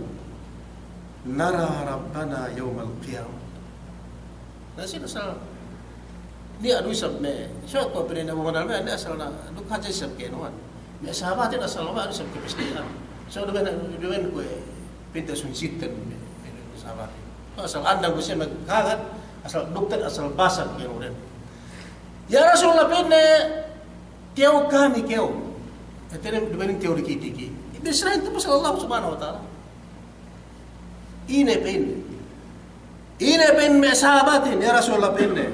nara rabbana yawmal qiyamah? Na sine asal niya' du isab me', so ko' pa'inne Abu Manal me', niya' asal na, duk hadja isab kēnuhan. Me' sahabatin asal niya' du isab kapastihan. So duma'in, duma'in kuwe' pinta sunsiten me', me' sahabatin. Asal andang kuwe' siye magkagat, asal duk te'ed, asal basag kēnuhan. Ya Rasulullah pa'inne, tilew kami kew. Hātinen duma'in tilew diki'-diki'. Bissarahin tu pasal Allah Subhanahu wa Ta'ala. Ine pa'inne? Ine pa'in me' sahabatin, ya Rasulullah pa'inne.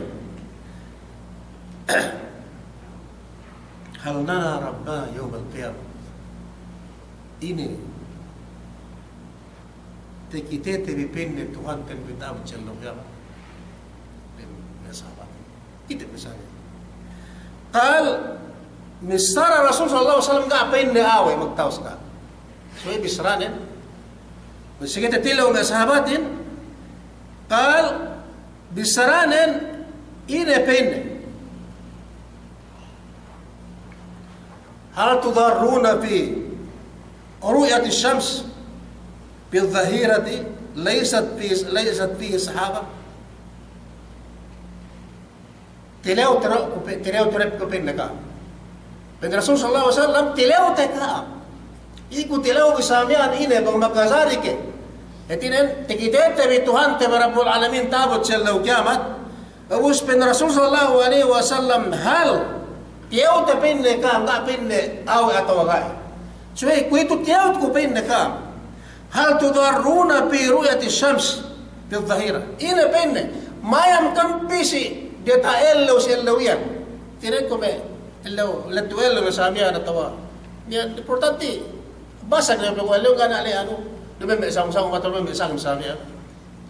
Hal nara rabbana yawmal qiyamah? Ine, takitete bi pa'inne Tuhanten bi ta'abut si ellew kiyamat? Pa'in me' sahabatin. Kite bissaranen. Qal, missara Rasul sallallahu alaihi wasallam ga' pa'inne awe' magtawus ga'. So iye bissaranen. Masi kite tilew me' sahabatin. Qal, bissaranen ine pa'inne. Hal tudarruna fi ru'yati shams fi dhahirati laysat fi, laysat fihi sahaba? Tilew, tilew ku pe-, tilew, tilew ku pa'inne ka'am. Pa'in Rasul sallallahu alaihi wasallam, tilewte ka'am. Iku tilew bi sa miya'an ine bang makajari ke. Hātinen, takitete bi Tuhante bi Rabbul Alamin ta'abut si ellew kiyamat. Ubus pa'in Rasul sallallahu alaihi wasallam, hal, tilewte pa'inne ka'am, ga' pa'inne awe' atawa ga'i. Subey kuwe'itu tilewte ku pa'inne ka'am. Hal tudarruna fi ru'yati shams fi dhahira? Ine pa'inne, mayam ka'am pī si diyata' ellew si ellew iyan. Tilew ku me' ellew, lettu ellew sa miya'an atawa. Niya' importanti, basag ne pegge' ellew ga' niya' le anu, duma'in me' sangem-sangem atawa duma'in me' sangem sa miya'an.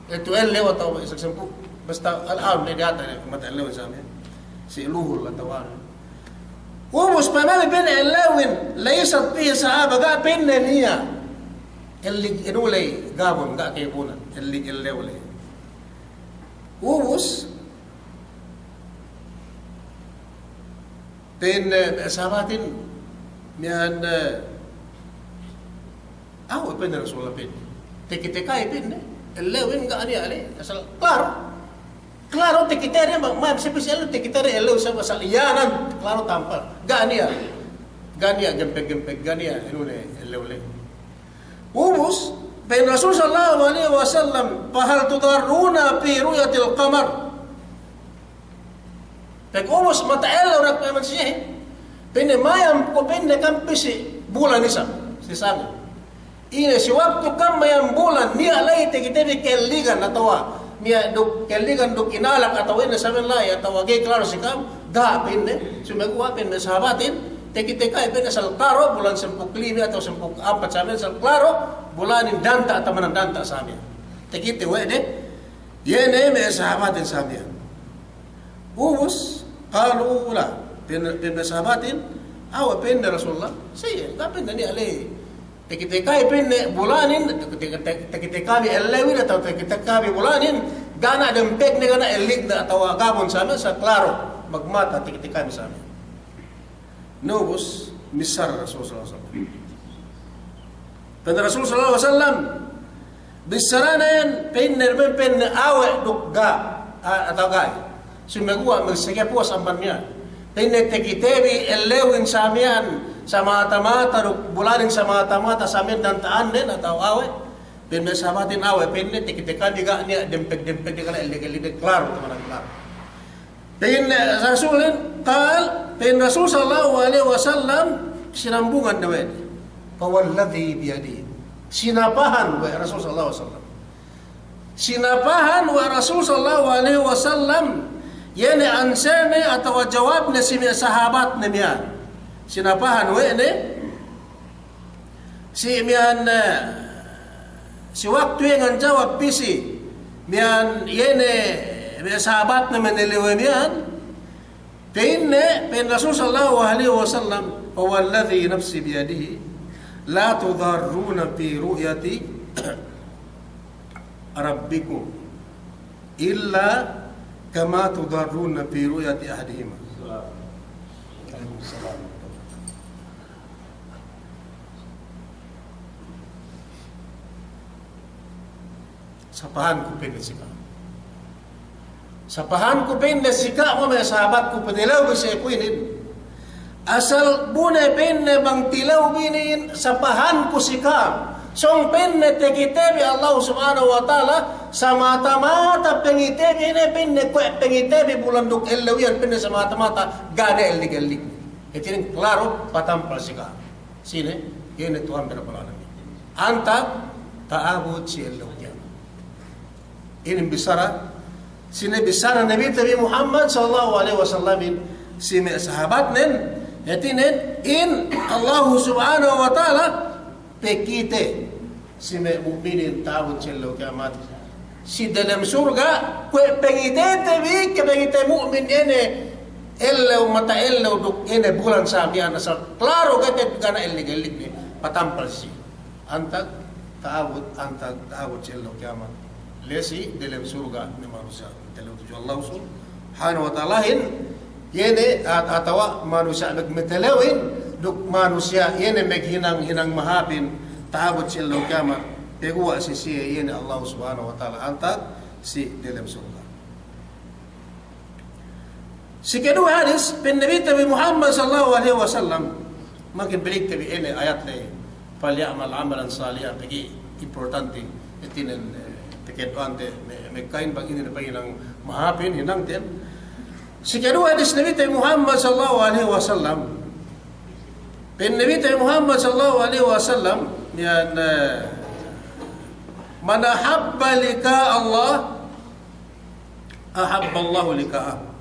Lettu ellew atawa isab sampū'. Basta al-, al-, ne diyata' ne mata ellew sa miya'an. Si luhul atawa anu. Ubus pamali pa'inne ellewin, laysat fihi sahaba, ga' pa'inne niya' ellig anu ley gabun, ga' kaibunan, ellig ellew ley. Ubus, pa'inne, eh, sahabatin, miya'an, eh, awe' pa'inne Rasulullah pa'inne. Takite kami pa'inne, ellewin ga' niya' le, asal klaro. Klaro takite de, ma-, ma-, sipis ellew takite de, ellew sa asal iyanan, klaro tampal. Ga' niya'. Ga' niya' gempeg-gempeg, ga' niya' anu ne, ellew le. Ubus, pa'in Rasul sallallahu alaihi wasallam, fahal tudarruna fi ru'yatil qamar? Pag ubus mata ellew duk pa'in siye, pa'inne mayam ku pa'inne ka'am pī si bulan isab, si sangem. Ine si waktu ka'am mayam bulan, niya' la'i takite bi kelligan atawa, niya' duk kelligan duk inalak atawa ine samen la'i atawa ga'i klaro si ka'am, ga' pa'inne, sumeguwa' pa'in me' sahabatin, takite kami pa'inne asal klaro bulan sampū' lime atawa sampū' ampat samen asal klaro, bulanin danta' tamanan danta' samen. Takite we' de, iye ne me' sahabatin samen. Ubus, qalu la, pa'in, pa'in me' sahabatin, awe' pa'inne Rasulullah, siye, ga' pa'inne niya' le. Takite kami pa'inne bulanin, takite, takite kami ellewin atawa takite kami bulanin, ga' niya' dempegne, ga' niya' ellignen atawa gabun samen, asal klaro, magmata takite kami samen. Na ubus, missara Rasul sallallahu alaihi wasallam. Pa'in Rasul sallallahu alaihi wasallam, bissaranen, pa'inne, pa'inne awe' duk ga', a-, atawa ga'i. Sumeguwa' magsige puwas amban miya'an. Pa'inne takite bi ellewin sa miya'an, samata-mata duk bulanin samata-mata samen danta'annen atawa awe'. Pa'in me' sahabatin awe', pa'inne takite kami ga' niya' dempeg-dempeg, ga' niya' ellig-ellig, klaro, tamanan klaro. Pa'in Rasulin, qal, pa'in Rasul sallallahu alaihi wasallam, sinambungan ne we' de. Fawalladhi biyadihi. Sinapahan we' Rasul sallallahu alaihi wasallam. Sinapahan we' Rasul sallallahu alaihi wasallam, iye ne answer ne atawa jawab ne si me' sahabat ne miya'an. Sinapahan we' ne, si miya'an, eh, Si waktu iye nganjawab pī si miya'an, iye ne, me' sahabatne manelew iye miya'an, pa'inne, pa'in Rasul sallallahu alaihi wasallam, "Fa walladhi nafsi biyadihi, la tudarruna fi ru'yati rabbikum illa kama tudarruna fi ru'yati ahadihima." Sapahanku pa'inne si ka'am. Sapahanku pa'inne si ka'am, me' sahabatku, pa'inne law bi si aku inin. Asal bu ne pa'inne bang tilew bi inin, sapahanku si ka'am. Sōng pa'inne takite bi Allah Subhanahu wa Ta'ala, samata-mata pangite bi inin pa'inne kuwe' pangite bi bulan duk ellew iyan pa'inne samata-mata ga' ne ellig-ellig. Hātinen klaru patampal si ka'am. Sine, iye ne Tuhan Rabbul Alamin. Antag ta'abut si ellew kiyamat. Inin bissara, sine bissara Nabite bi Muhammad sallallahu alaihi wasallamin si me' sahabatnen, hātinen in Allahu Subhanahu wa Ta'ala pakite si me' mu'minin ta'abut si ellew kiyamat si delem surga', kuwe' pangitete bi, ke pangite mu'min ine ellew, mata ellew duk ine bulan sa miya'an asal klaru kite ga' ne ellig-ellig ne, patampal si. Antag ta'abut, antag ta'abut si ellew kiyamat. La'i si delem surga' ne manusiya' matalew tudju Allah Subhanahu wa Ta'alahin, iye ne, at-, atawa manusiya' mag-, matalewin, duk manusiya' iye ne maghinang-hinang mahāpin, ta'abut si ellew kiyamat, paguwa' si siye iye ne Allah Subhanahu wa Ta'ala antag si delem surga'. Si kaduwe hadis, pa'in Nabite bi Muhammad sallallahu alaihi wasallam, makin balikte bi ine ayat le, "Falya'mal 'amalan salihan," pegge' importante, hātinen, eh, pegge' duwante, me', me' ka'in bang inin pa'in hinang mahāpin, hinangten. Si kaduwe hadis Nabite bi Muhammad sallallahu alaihi wasallam, pa'in Nabite bi Muhammad sallallahu alaihi wasallam, iyan, eh, "Man ahabba liqa Allah, ahabballahu liqa'ahu.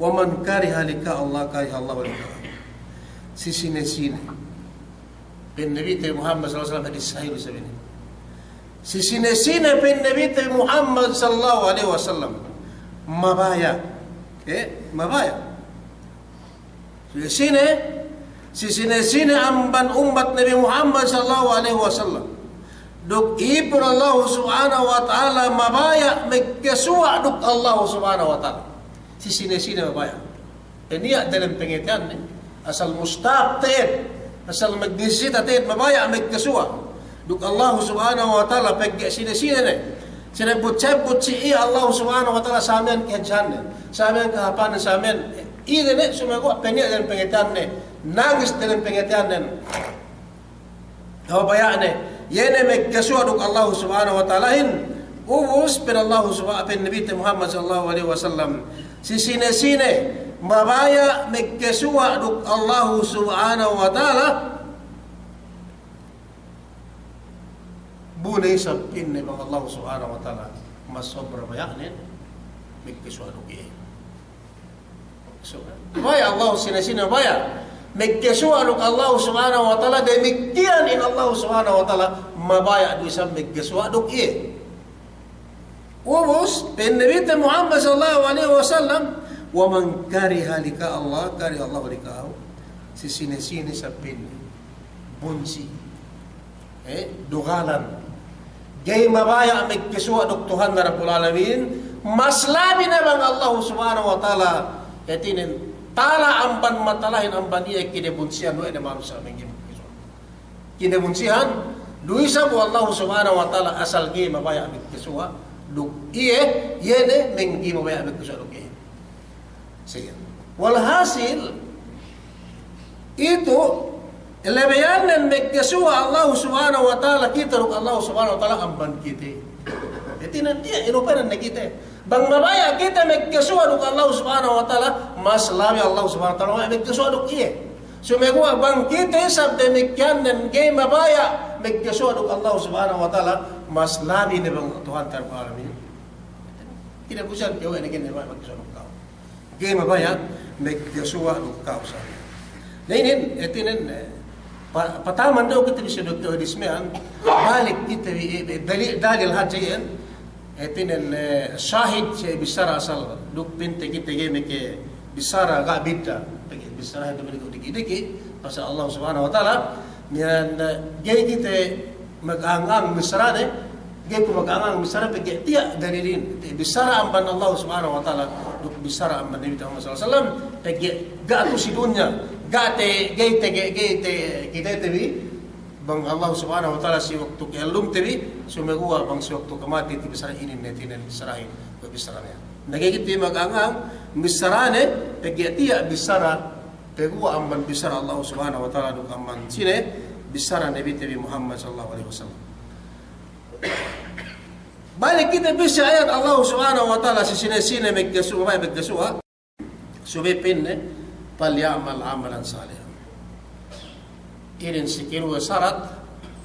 Wa man kariha liqa Allah, karihallahu liqa'ahu." Si sine-sine, pa'in Nabite Muhammad sallallahu alaihi wasallam, hadis sahih isab inin. Si sine-sine, pa'in Nabite Muhammad sallallahu alaihi wasallam, mabaya', eh, mabaya' Sine-sine, si sine-sine amban ummat Nabi Muhammad sallallahu alaihi wasallam, duk ipun Allah Subhanahu wa Ta'ala, mabaya' magkasuwa' duk Allah Subhanahu wa Ta'ala. Si sine-sine mabaya'. Peniya' dalem pangateyanne, asal mustaq te'ed, asal magnisita te'ed, mabaya' magkasuwa' duk Allah Subhanahu wa Ta'ala, pegge' sine-sine ne. Sinebbut-sebbut si iye Allah Subhanahu wa Ta'ala, samiyan kahadjehannen, samiyan kahāpannen, samiyan ine ne, sumeguwa' peniya' dalem pangateyanne, nangis dalem pangateyannen. Mabaya' ne, iye ne magkasuwa' duk Allah Subhanahu wa Ta'alahin, ubus pa'in Allah Subha-, pa'in Nabite Muhammad sallallahu alaihi wasallam, si sine-sine mabaya' magkasuwa' duk Allah Subhanahu wa Ta'ala, bu ne isab pa'inne bang Allah Subhanahu wa Ta'ala masobra baya'nen, magkasuwa' duk iye. So, mabaya' Allah, sine-sine mabaya' magkasuwa' duk Allah Subhanahu wa Ta'ala, damikkiyan in Allah Subhanahu wa Ta'ala mabaya' du isab magkasuwa' duk iye. Ubus, pa'in Nabite Muhammad sallallahu alaihi wasallam, "Wa man kariha liqa Allah, karihallahu liqa'ahu." Si sine-sine isab pa'inne bunsi, eh, dugalan, ga'i mabaya' magkasuwa' duk Tuhanne Rabbul Alamin, mas labi ne bang Allah Subhanahu wa Ta'ala, hātinen tala amban matalahin amban iye kinabunsihan we' ne manusiya' mangga'i magkasuwa'. Kinabunsihan du isab we' Allah Subhanahu wa Ta'ala asal ga'i mabaya' magkasuwa' duk iye, iye ne mangga'i mabaya' magkasuwa' duk iye. Siye. Walhasil, itu, labeyannen magkasuwa' Allah Subhanahu wa Ta'ala, kite duk Allah Subhanahu wa Ta'ala amban kite. Hātinen tiya' inupanan ne kite. Bang mabaya' kite magkasuwa' duk Allah Subhanahu wa Ta'ala, mas labi Allah Subhanahu wa Ta'ala magkasuwa' duk iye. Sumeguwa' bang kite isab damikkiyannen ga'i mabaya' magkasuwa' duk Allah Subhanahu wa Ta'ala, mas labi ne bang Tuhan Rabbul Alamin. Kinabunsihan kew we' ne, ga'i ne mabaya' magkasuwa' duk ka'u. Ga'i mabaya' magkasuwa' duk ka'u sa. Na inin, hātinen, eh, Pa-, pataman du kite bi si duk hadis miya'an, balik kite bi, eh, dalil, dalil hadja iyan, hātinen, eh, sahid si bissara asal, duk pa'inte kite ga'i meke bissara ga' bidda', pegge' bissara itu diki'-diki', pasal Allah Subhanahu wa Ta'ala, miya'an, eh, ga'i kite magang-ang bissarane, ga'i ku magang-ang bissara pegge' tiya' dalilin. Bissara amban Allah Subhanahu wa Ta'ala, duk bissara amban Nabi Muhammad sallallahu alaihi wasallam, pegge' ga' tu si dunya, ga' te, ga'i te, ga'i te, kite te bi, bang Allah Subhanahu wa Ta'ala si waktu ka'ellumte bi, sumeguwa' bang si waktu kamatey te bissara inin ne hātinen bissarahin, bissarane. Na ga'i kite magang-ang bissarane, pegge' tiya' bissara, peguwa' amban bissara Allah Subhanahu wa Ta'ala duk amban sine bissara Nabite bi Muhammad sallallahu alaihi wasallam. Balik kite bi si ayat Allah Subhanahu wa Ta'ala si sine-sine magkasuwa', magkasuwa', subey pa'inne, "Falya'mal 'amalan salihan." Inin si karuwe sarat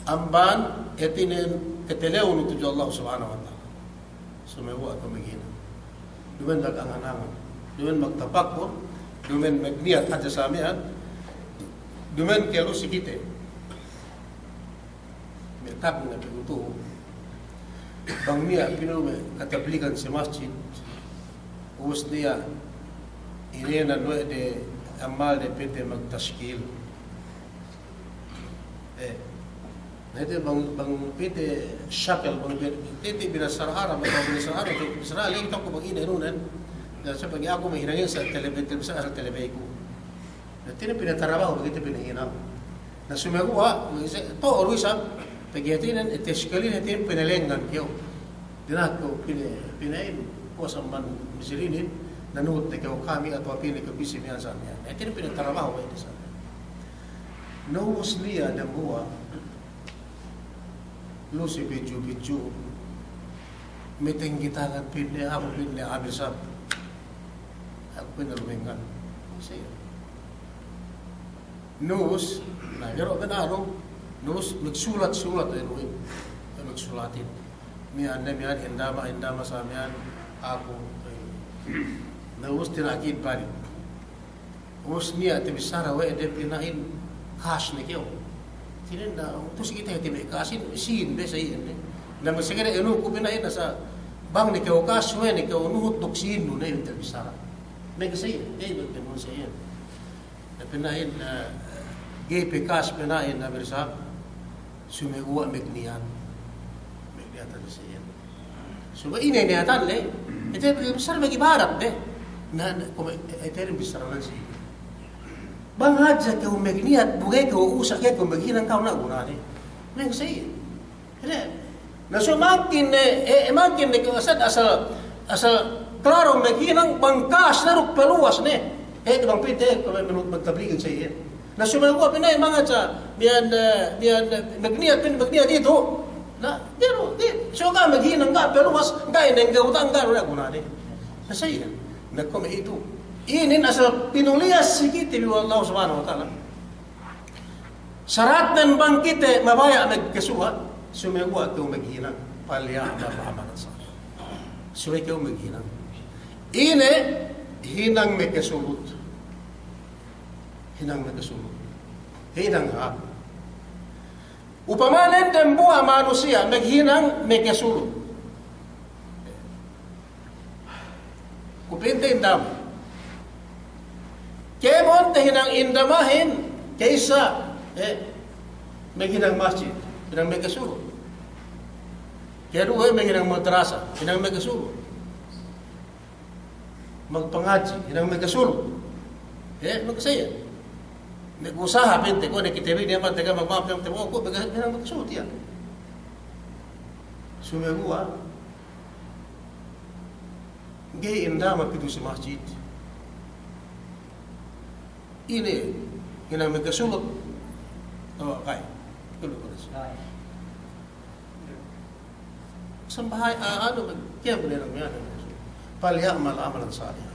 amban hātinen katalewnu tudju Allah Subhanahu wa Ta'ala. Sumeguwa' kew maghinang. Duma'in magangan-angan. Duma'in magtapakkur. Duma'in magniyat hadja sa miya'an. Duma'in kew lu si kite. Me' tabi' ne pegge' tu'u. Bang niya' pinu me' katabligan si masjid. Ubus niya' inēnan we' de amal de pa'inte magtashkil. Eh. Na itu bang, bang pa'inte shakal, bang pa'inte, pa'inte binasa Arab, bang binasa Arab, binasa Arab, lagi' taku bang ine inunan. Na sa' pegge' aku mahinangin sa' telebey, telebey, sa' telebeyku. Na hātinen pinatarabahu, pegge' te pinahinang. Na sumeguwa', to'o du isab, pegge' hātinen, ite shakal inin hātinen pinalengngan kew. Dina'ak kew pina-, pina'in, kuwe' sa amban Misir inin, na nuhut ne kew kami atawa pa'in ne kew pī si miya'an sa miya'an. Hātinen pinatarabahu we' de sa. Na ubus niya' dambuwa', lu si pidju-pidju, matenggi tangan pa'inne, aku pa'inne, Amir sab. Aku pa'inne lumengngan. Siye. Na ubus, na, gero' pa'inne anu, na ubus magsulat-sulat we' du, magsulatin. Miya'an ne, miya'an, indama, indama sa miya'an, aku. Na ubus tina'akid balik. Ubus niya' tabissara we' de pina'in, cash ne kew. Hātinen na, ubus kite hāti me' cash-in, sīn be sa iyan ne. Na masi kite inu ku pina'in, na sa' bang ne kew cash, we' ne kew nuhut duk sīnnu ne, tabissara. Masi iyan, eh, bang te mun sa iyan. Na pina'in, eh, ga'i pe cash pina'in, na bisa, sumeguwa' magniyat. Magniyat hadja sa iyan. Subey ine niyatan le, ite bissara magibadat be. Na, na, kuwe', ite bissara nan si. Bang hadja kew magniyat, bu ga'i kew usa', ga'i kew maghinang kew, na gunane. Masi iyan. Na subey makin ne, eh, eh, makin ne kew asal, asal, asal klaro maghinang bang cash ne duk paluwas ne. Eh, bang pa'inte, kuwe' me' magtabligin sa iyan. Na sumeguwa' pina'in mangaca', miya'an, eh, miya'an, eh, magniyat, pa'in magniyat itu. Na, ga'i du, ga'i, so ga' maghinang, ga' paluwas, ga' ine, ga' utang, ga' du, na gunane. Na sa iyan. Na kuwe' me' itu. Inin asal pinuliyas si kite bi we' Allah Subhanahu wa Ta'ala. Saratnen bang kite mabaya' magkasuwa', sumeguwa' kew maghinang, falya'mal 'amalan salihan. Subey kew maghinang. Ine hinang makasulut. Hinang makasulut. Hinang hāp. Upamanen dambuwa' manusiya' maghinang makasulut. Ku pa'inte indama. Kēmon tahinang indamahin, kaysa, eh, maghinang masjid, hinang makasulut. Kaduwe maghinang madrasa, hinang makasulut. Magpangadji', hinang makasulut. Eh, magkasaya. Magusaha pa'inte, kuwe' ne kite bi niya' man taga magma'ap niya' taga, kuwe' hinang makasulut iyan. Sumeguwa', ga'i indama pitu si masjid. Ine, hinang makasulut. Tawa' kay. Kuwe' du kuwe' si. Sambahayang, ah, anu, kaya boleh lang yan. Falya'mal 'amalan salihan.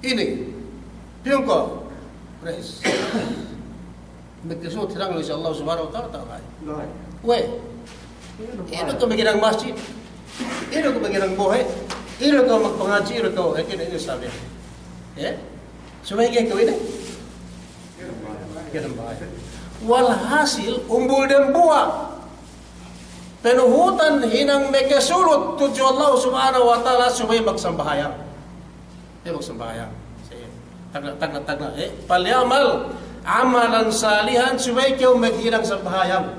Ine, piyun ko', praise. Magkasulut hinang la'i si Allah Subhanahu wa Ta'ala, atawa ga'i? Ga'i. We'. Ine ko' maghinang masjid. Ine ko' maghinang bohe'. Ine ko' magpangadji', ine ko', eh, ine, ine sabi. Eh? Subey ga'i kew ine? Ga'i dambuwa'. Walhasil, umbul dambuwa' panuhutan hinang makasulut tudju Allah Subhanahu wa Ta'ala subey magsambahayang. Subey magsambahayang. Tagna', tagna', tagna', eh. Falya'mal 'amalan salihan, subey kew maghinang sambahayang.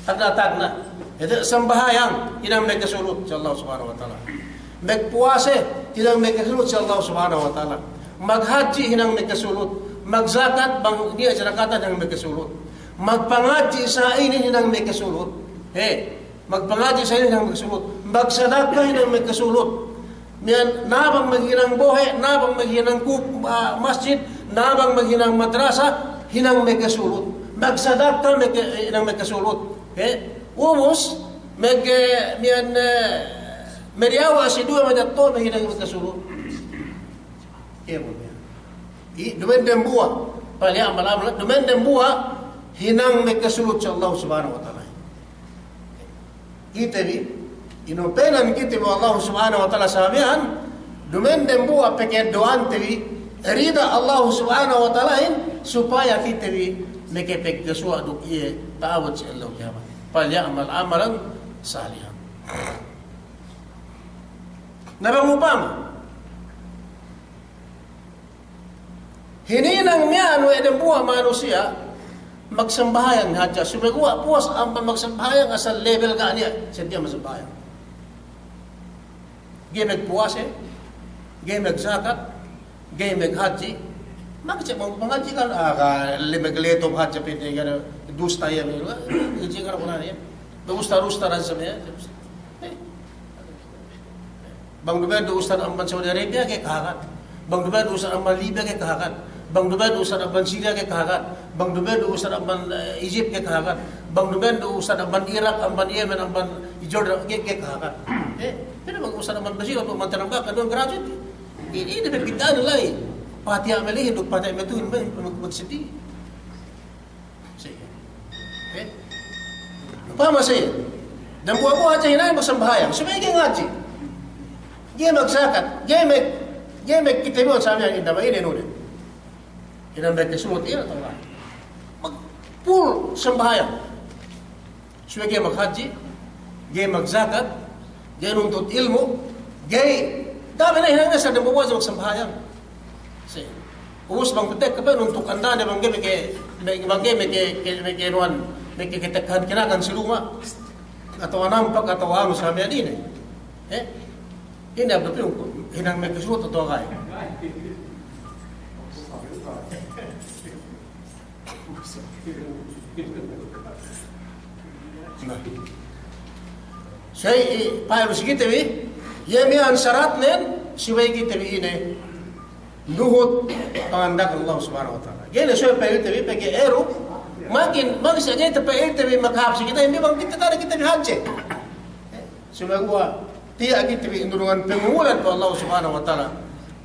Tagna'-tagna'. Ite sambahayang, hinang makasulut si Allah Subhanahu wa Ta'ala. Magpuwase, hinang makasulut si Allah Subhanahu wa Ta'ala. Maghadji', hinang makasulut. Magjakat, bang niya' jakatan, hinang makasulut. Magpangadji' sa inin, hinang makasulut. He, magpangadji' sa inin, hinang makasulut. Magsadaka, hinang makasulut. Miya'an, na bang maghinang bohe', na bang maghinang ku-, ah, masjid, na bang maghinang madrasa, hinang makasulut. Magsadaka, maka-, hinang makasulut. He? Ubus, mag-, eh, miya'an, eh, madiyawa' si duwe matetto'a, hinang makasulut. Kēmon miya'an. I, duma'in dambuwa'. Falya'mal 'amalan, duma'in dambuwa', hinang makasulut si Allah Subhanahu wa Ta'ala. Kite bi, inopenan kite bi we' Allah Subhanahu wa Ta'ala sa miya'an, duma'in dambuwa' pegge' duwa'ante bi, rida Allah Subhanahu wa Ta'alahin, supaya kite bi makapagkasuwa' duk iye ta'abut si ellew kiyamat. Falya'mal 'amalan salihan. Na bang upama hininang miya'an we' dambuwa' manusiya', magsambahayang hadja. Sumeguwa' puwas amban magsambahayang asal level ga' niya', seddili magsambahayang. Ga'i magpuwase, ga'i magjakat, ga'i maghadji'. Magse-, mag-, maghadji' kan, ah, ga', le-, magleto hadja pa'inte kan, dusta iye, maghadji' kan, kuna iye. Magustad-ustad hadja iye. Eh. Bang duma'in du ustad amban Saudi Arabia, ga'i kahagad. Bang duma'in du ustad amban Libya, ga'i kahagad. Bang duma'in du ustad amban Syria, ga'i kahagad. Bang duma'in du ustad amban, eh, Egypt, ga'i kahagad. Bang duma'in du ustad amban Iraq, amban Yemen, amban Jordan, ga'i, ga'i kahagad. Eh, pa'in bang ustad amban Brazil, amban Tanambaka, duwe graduate. Ine, ine pe bidda' la'i. Pahāti amelihin, duk pahāti ametuhin, be, mag-, magseddi. Siye. Eh? Upama siye, dambuwa'-buwa' hadja hinang magsambahayang, subey ga'i ngadji'. Ga'i magjakat, ga'i mag-, ga'i magkite bi we' sa miya'an, inda' ba ine nude. Inda' ba ke sunat iye, atawa mag-, full sambahayang. Subey ga'i maghadji', ga'i magjakat, ga'i nuntut ilmu', ga'i, ga' pe ne hinang ne sa dambuwa'-buwa' hadja magsambahayang. Siye. Ubus bang pa'inte ke pe nuntut andane bang ga'i meke, me-, bang ga'i meke, ke, meke nuwan, meke ketekkahan kinakan si luma'. Atawa nampak, atawa anu sa miya'an ine. Eh? Ine abdu piyungku, hinang makasulut atawa ga'i. Na. Siye, i, pa'in si kite bi, iye miya'an saratnen, subey kite bi ine, nuhut panganda'akan Allah Subhanahu wa Ta'ala. Ga'i ne subey pa'inte bi, pegge' eru, makin, makin sa ga'i te pa'inte bi makahāp si kite, ine bang kite tara kite bi hadje. Sumeguwa', tiya' kite bi inurungan pangumulan we' Allah Subhanahu wa Ta'ala,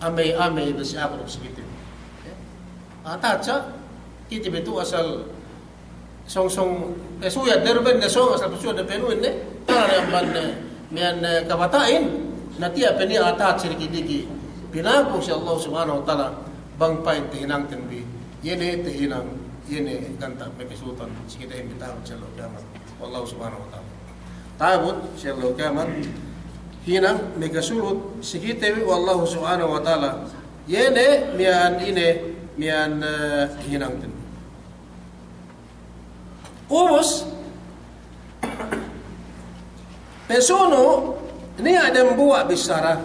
amey-amey bi si aku duk si kite bi. Atawa, kite bi tu asal sōng-sōng, eh, suyad, deru benne sōng asal suyad de penuhin ne, tara ne amban, eh, miya'an, eh, kabata'in, na tiya' pe niya' atawa si diki'-diki'. Pinaku si Allah Subhanahu wa Ta'ala, bang pa'in tahinangten bi, iye ne tahinang, iye ne ganta' makasulut, si kite bi ta'abut si ellew kiyamat we' Allah Subhanahu wa Ta'ala. Ta'abut si ellew kiyamat, hinang makasulut si kite bi we' Allah Subhanahu wa Ta'ala. Iye ne miya'an ine, miya'an, eh, hinangten. Ubus, pasunu', niya' dambuwa' bissara.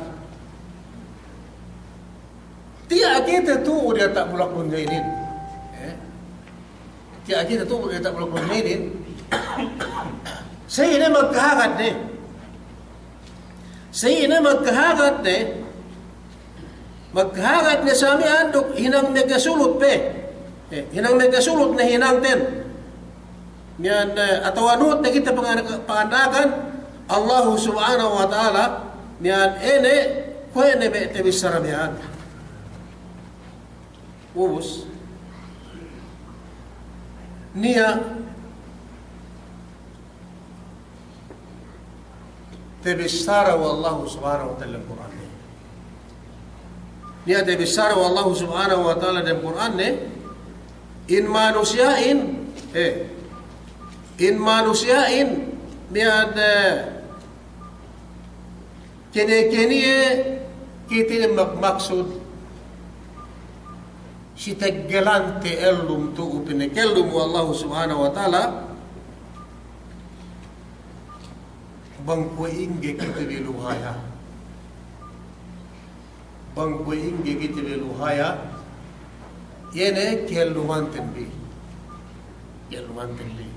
Tiya' kite tu'u diyata' bulak dunya inin. Eh? Tiya' kite tu'u diyata' bulak dunya inin. Sa ine magkahagad ne. Sa ine magkahagad ne. Magkahagad ne sa miya'an duk hinang makasulut pe. Eh, hinang makasulut ne hinangten. Miya'an, eh, atawa nuhut ne kite panganda'akan, panganda'akan Allahu Subhanahu wa Ta'ala, miya'an ine, kuwe' ne me' tabissara miya'an. Ubus. Niya' tabissara we' Allahu Subhanahu wa Ta'ala diyalem Kur'an. Niya' te bissara we' Allahu Subhanahu wa Ta'ala dem Kur'anne, in manusiya'in, eh, in manusiya'in, miya'an, eh, kene-kene iye kite mak-, maksud si teggelante ellum tu'u pinakellum we' Allahu Subhanahu wa Ta'ala, bang kuwe' ingge kite bi luhaya. Bang kuwe' ingge kite bi luhaya, iye ne kellumanten bi. Kellumanten bi.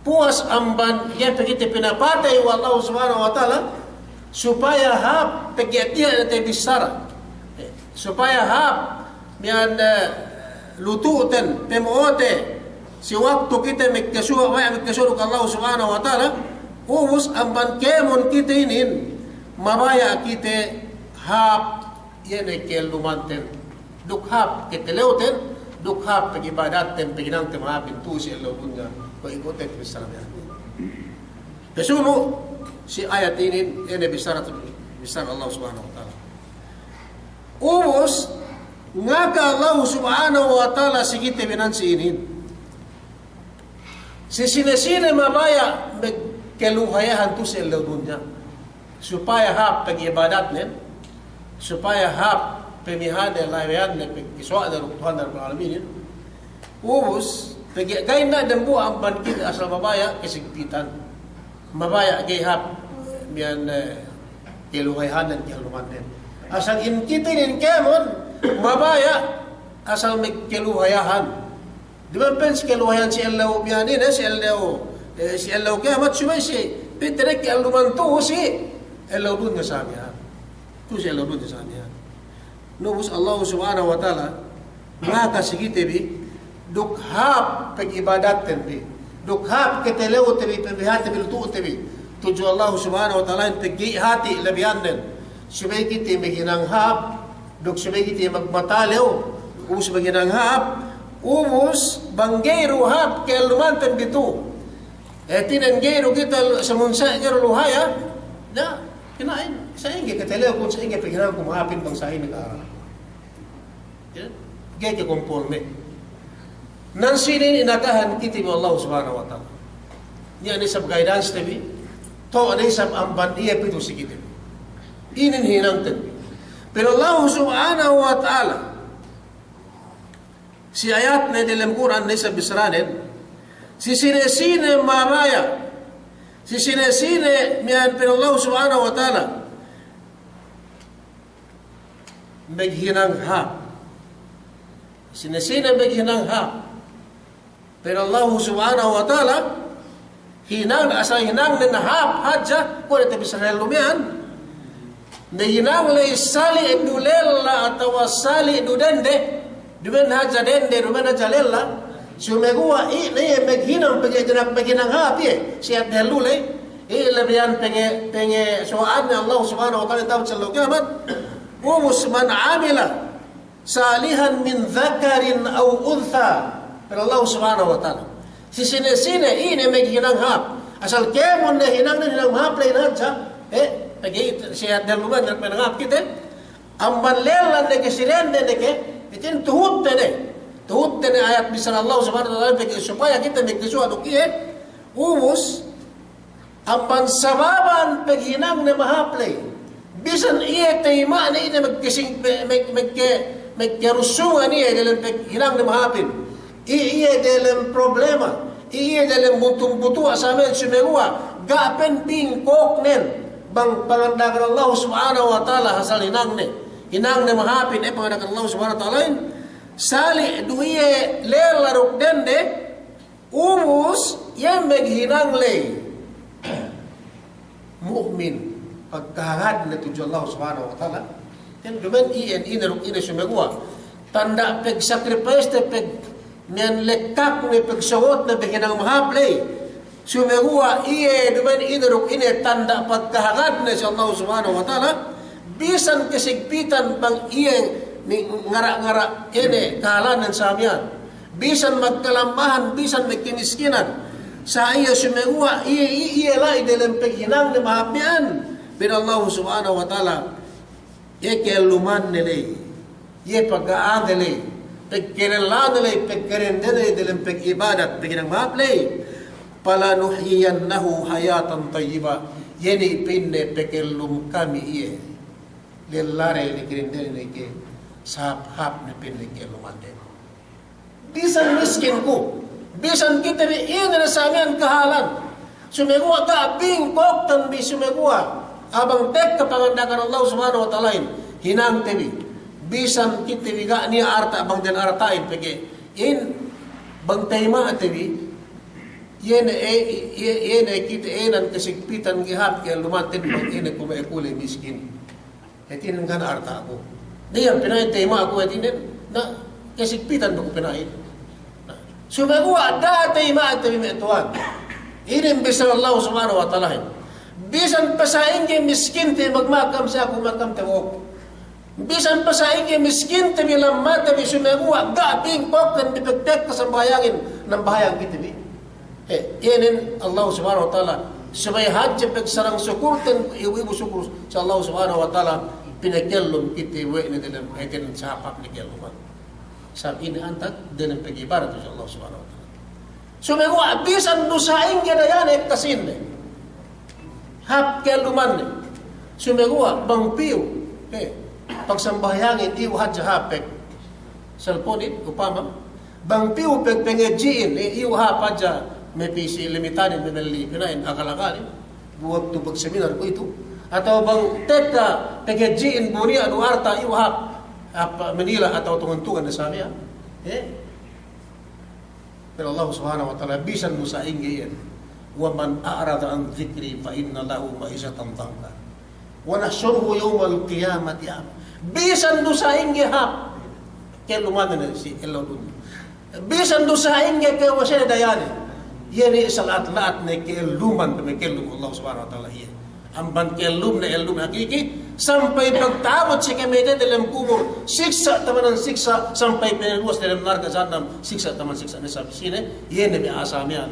Puwas amban iye pe kite pinapatey we' Allahu Subhanahu wa Ta'ala, supaya hāp pegge' tiya' ne te bissara. Supaya hāp miya'an, eh, lutu'ten, pamo'ote, si waktu kite magkasuwa', mabaya' magkasuwa' duk Allahu Subhanahu wa Ta'ala, ubus amban kēmon kite inin, mabaya' kite hāp, iye ne kellumanten, duk hāp katalewten, duk hāp pagibadatten, paghinangte mahāpin tu'u si ellew dunya, kuwe' ingge te bissara miya'an. Pasunu' si ayat inin, iye ne bissara tu, bissara Allahu Subhanahu wa Ta'ala. Ubus, ngaka Allahu Subhanahu wa Ta'ala si kite bi nan si inin. Si sine-sine mabaya' magkaluhayahan tu'u si ellew dunya. Supaya hāp pagibadatnen, supaya hāp pamihane labeyanne pagkasuwa'ne duk Tuhan Rabbul Alaminin. Ubus, pegge' ga'i ne dambuwa' amban kite asal mabaya' kasigpitan. Mabaya' ga'i hāp miya'an, eh, kaluhayahannen, kellumannen. Asal in kite inin kēmon, mabaya' asal magkaluhayahan. Duma'in pe si kaluhayahan si ellew miya'an inin, si ellew, eh, si ellew kiyamat subey si, pite ne kelluman tu'u si ellew dunya sa miya'an. Tu'u si ellew dunya sa miya'an. Na ubus Allahu Subhanahu wa Ta'ala, ngaka si kite bi, duk hāp pagibadatten bi, duk hāp katalewte bi, pamihate bi, lutu'te bi tudju Allahu Subhanahu wa Ta'ala, in pegge' hāti labeyannen. Subey kite maghinang hāp, duk subey kite magmatalew, ubus maghinang hāp, ubus bang ga'i du hāp kellumanten bi tu'u. Eh, hātinen ga'i du kite lu-, samunsa' ga'i du luhaya, na, kina'in, sa'ingge katalewkun, sa'ingge paghinangkun mahāpin bang sa'ingge ka'am. Ya, ga'i ke kompolme. Nan sinin inakahan kite bi we' Allahu Subhanahu wa Ta'ala. Niya' ne isab guidance te bi, to' ne isab amban iye pitu si kite bi. Inin hinangten bi. Pero Allahu Subhanahu wa Ta'ala, si ayatne delem Kur'an ne isab bissaranen, si sine-sine mabaya', si sine-sine miya'an pero Allahu Subhanahu wa Ta'ala, maghinang hāp. Sine-sine maghinang hāp. Pero Allahu Subhanahu wa Ta'ala, hinang, asal hinangnen hāp hadja, kuwe' ne te bissara lumiyan. Maghinang ley sali' du lella atawa sali' du dende, duma'in hadja dende, duma'in hadja lella. Sumeguwa' iye ne maghinang, pegge' dina'ak maghinang hāp iye, si hāp dehellu ley. Iye labeyan pegge', pegge' suwa'anne Allahu Subhanahu wa Ta'ala ta'abut si ellew kiyamat. Ubus, man amila salihan min dhakarin aw untha. Pero Allahu Subhanahu wa Ta'ala, si sine-sine ine maghinang hāp, asal kēmon ne hinangnen hinang hāp ley hadja, eh, pegge' si hāp dehellu ley maghinang hāp kite. Amban lella ne ke, si dende ne ke, itin tuhutte ne. Tuhutte ne ayat bissara Allahu Subhanahu wa Ta'ala pegge' supaya kite magkasuwa' duk iye. Ubus, amban sababan paghinangne mahāp ley. Bisan iye tayma'ne ine magkasing-, mag-, mag-, magke-, magkarusungan iye delem paghinangne mahāpin. I-, iye delem problema, iye delem butung-butuwa' samen sumeguwa', ga' pen bingkoknen bang panganda'akan Allahu Subhanahu wa Ta'ala asal hinangne. Hinangne mahāpin, eh, panganda'akan Allahu Subhanahu wa Ta'alahin. Sali' du iye lella duk dende, ubus, iye maghinang ley mu'min, pagkahagadne tudju Allah Subhanahu wa Ta'ala. Iyan duma'in iyan ine duk ine sumeguwa' tanda' pagsacrifice-te, pag-, miya'an lekkakne, pagsogotne, paghinang mahāp ley. Sumeguwa' iye duma'in ine duk ine tanda' pagkahagadne si Allah Subhanahu wa Ta'ala. Bisan kasigpitan bang iye ni ngara'-ngara' ine kahalannen sa miya'an. Bisan magkalammahan, bisan magkamiskinan. Sa iye sumeguwa', iye, iye, iye la'i delem paghinangne mahāp miya'an. Pa'in Allah Subhanahu wa Ta'ala, iye kellumanne ley. Iye pagka'ande ley, pagkalellane ley, pagkalellane ley, delem pag'ibadat, paghinang mahāp ley. Falanuhyiyannahu hayatan tayyibah. Iye ne pa'inne pakellum kami iye. Lella de ne kalellane ley ke, sahāp-hāp ne pa'inne kellumande. Bisan miskin ku, bisan kite bi ine ne sa miya'an kahālan. Sumeguwa' ga' bingkokten bi sumeguwa'. Bang tekka panganda'akan Allah Subhanahu wa Ta'alahin, hinangte bi. Bisan kite bi ga' niya' arta' bang den arta'in pegge' in bang tayima'te bi. Iye ne, e, iye, iye ne kite inan kasigpitan ga'i hāp kellumante bang ine kuwe' ku ley miskin. Hātinen ga' niya' arta'ku. Diya' pina'in tayima'ku hātinen, na, kasigpitan bang pina'in. Na, sumeguwa' da'a tayima'te bi me' tuwan. Inin bisan Allah Subhanahu wa Ta'alahin. Bisan pasa'ingge miskinte magmakam si aku, makamte bi. Bisan pasa'ingge miskinte bi, lammate bi, sumeguwa' ga' bingkokten bi pagtekka sambahayangin, nambahayang kite bi. E, inin Allah Subhanahu wa Ta'ala, subey hadja pagsarang sukulten, ibu-ibu sukul si Allah Subhanahu wa Ta'ala, pinakellum kite we' ne delem, hātinen sahāp-hāp ne kelluman. Sabab inin antag delem pag'ibadat si Allah Subhanahu wa Ta'ala. Sumeguwa' bisan du sa'ingge dayane ekka sīnne. Hāp kellumanne. Sumeguwa' bang piyu, e, pagsambahayangin iyu hadja hāp pag selponin, upama, bang piyu pag pangadji'in, e, iyu hāp hadja me' pī si limitanin, me' melli pina'in akal-akalin, waktu pagseminar kuwe'itu, atawa bang tekka pangadji'in bu niya' du arta' iyu hāp, hāp Manila atawa tungan-tungan ne sa miya'an, e. Pero Allah Subhanahu wa Ta'ala, bisan du sa'ingge iyan. "Wa man a'rada an dhikri fa inna lahu ma'ishatan dhanka. Wa nahshuruhu yawmal qiyamati a'ma." Bisan du sa'ingge hāp kellumannen si ellew dunya. Bisan du sa'ingge kawasane dayane. Iye ne sala'at-la'at ne kelluman, pamakellum Allah Subhanahu wa Ta'ala iye. Amban kellumne, kellum hakiki, sampay pagta'abut si kamatey delem kubul, siksa' tamanan siksa', sampay pinaluwas delem narka' jahannam, siksa' tamanan siksa'. Ne sabab sine, iye ne me' a'a sa miya'an,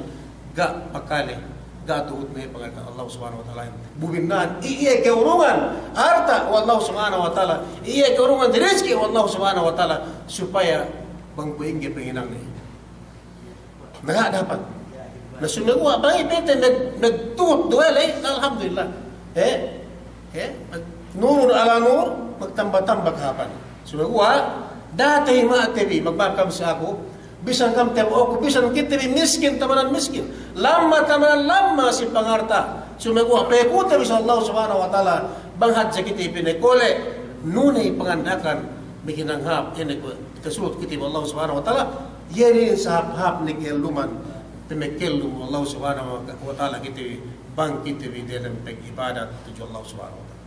ga' pakale, ga' tuhut ne panganda'akan Allah Subhanahu wa Ta'ala. Bu binna'an, iye ke'urungan arta' we' Allah Subhanahu wa Ta'ala, iye ke'urungan rizki' we' Allah Subhanahu wa Ta'ala, supaya bang kuwe' ingge panghinangne. Na, ga' dapat. Na, sumeguwa' bang iye pa'inte mag-, magtuhut duwe ley, na, alhamdulillah. E? E? Mag-, nurun ala nur, magtamba-tamba kahāpan. Sumeguwa', da'a tayima'te bi, magmahāp kam si aku, bisan kam tabo'oku, bisan kite bi miskin, tamanan miskin. Lamma, tamanan lamma si pangarta'. Sumeguwa', pekute bi si Allah Subhanahu wa Ta'ala, bang hadja kite bi pinakole', nuney panganda'akan, maghinang hāp, ine kuwe', tasulut kite bi Allah Subhanahu wa Ta'ala, iye ne sahāp-hāp ne kelluman, pamakellum Allah Subhanahu wa Ta'ala kite bi, bang kite bi delem pag'ibadat tudju Allah Subhanahu wa Ta'ala.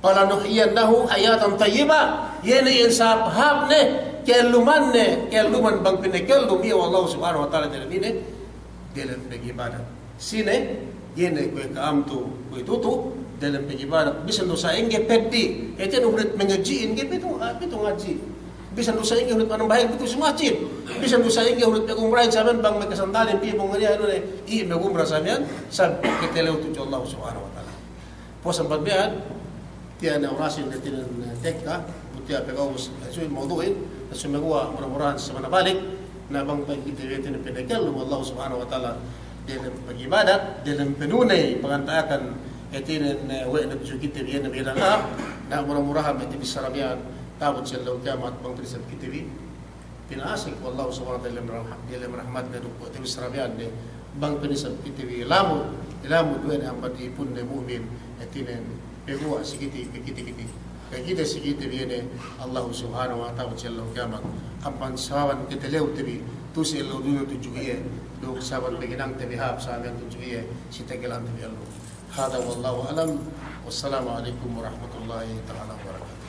"Falanuhyiyannahu hayatan tayyibah." Iye ne iyan sahāp-hāp ne, kellumanne, kelluman bang pinakellum iye we' Allah Subhanahu wa Ta'ala delem ine, delem pag'ibadat. Sine, iye ne kuwe' ka'am tu, kuwe'itu tu, delem pag'ibadat, bisan du sa'ingge peddi'. Hātinen hunit mangadji'in, ga'i pitu, ah, pitu ngadji'. Bisan du sa'ingge hunit manambahayang, pitu si masjid. Bisan du sa'ingge hunit magumrahin, sa miya'an bang me' kasandalin, piye bang niya' anu ne, iye magumra sa miya'an, sabab katalew tudju Allah Subhanahu wa Ta'ala. Puwas amban miya'an, tiya' ne orasin hātinen tekka, bu tiya' pegawus, suwi mawdu'in, na sumeguwa' mura-murahan si sabana balik, na bang pa'in kite bi hātinen pinakellum Allah Subhanahu wa Ta'ala, delem pag'ibadat, delem panuney panganda'akan, hātinen, e, we' ne tudju kite bi iye ne maghinang hāp, na mura-murahan me' tabissara miya'an, ta'abut si ellew kiyamat bang pinisab kite bi. Pinasek we' Allah Subhanahu wa Ta'ala delem rahmat, delem rahmatne duk we' tabissara miya'an ne, bang pinisab kite bi lamud, lamud we' ne amban ipunne mu'min, hātinen paguwa' si kite, pakite-kite. Pakite si kite bi iye ne Allah Subhanahu wa Ta'ala si ellew kiyamat. Amban sababan katalewte bi, tu'u si ellew dunya tudju iye, duk sababan paghinangte bi hāp sa miya'an tudju iye, si tagelante bi ellew. Hadha wallahu a'lam. Wassalamu alaikum warahmatullahi ta'ala wabarakatuh.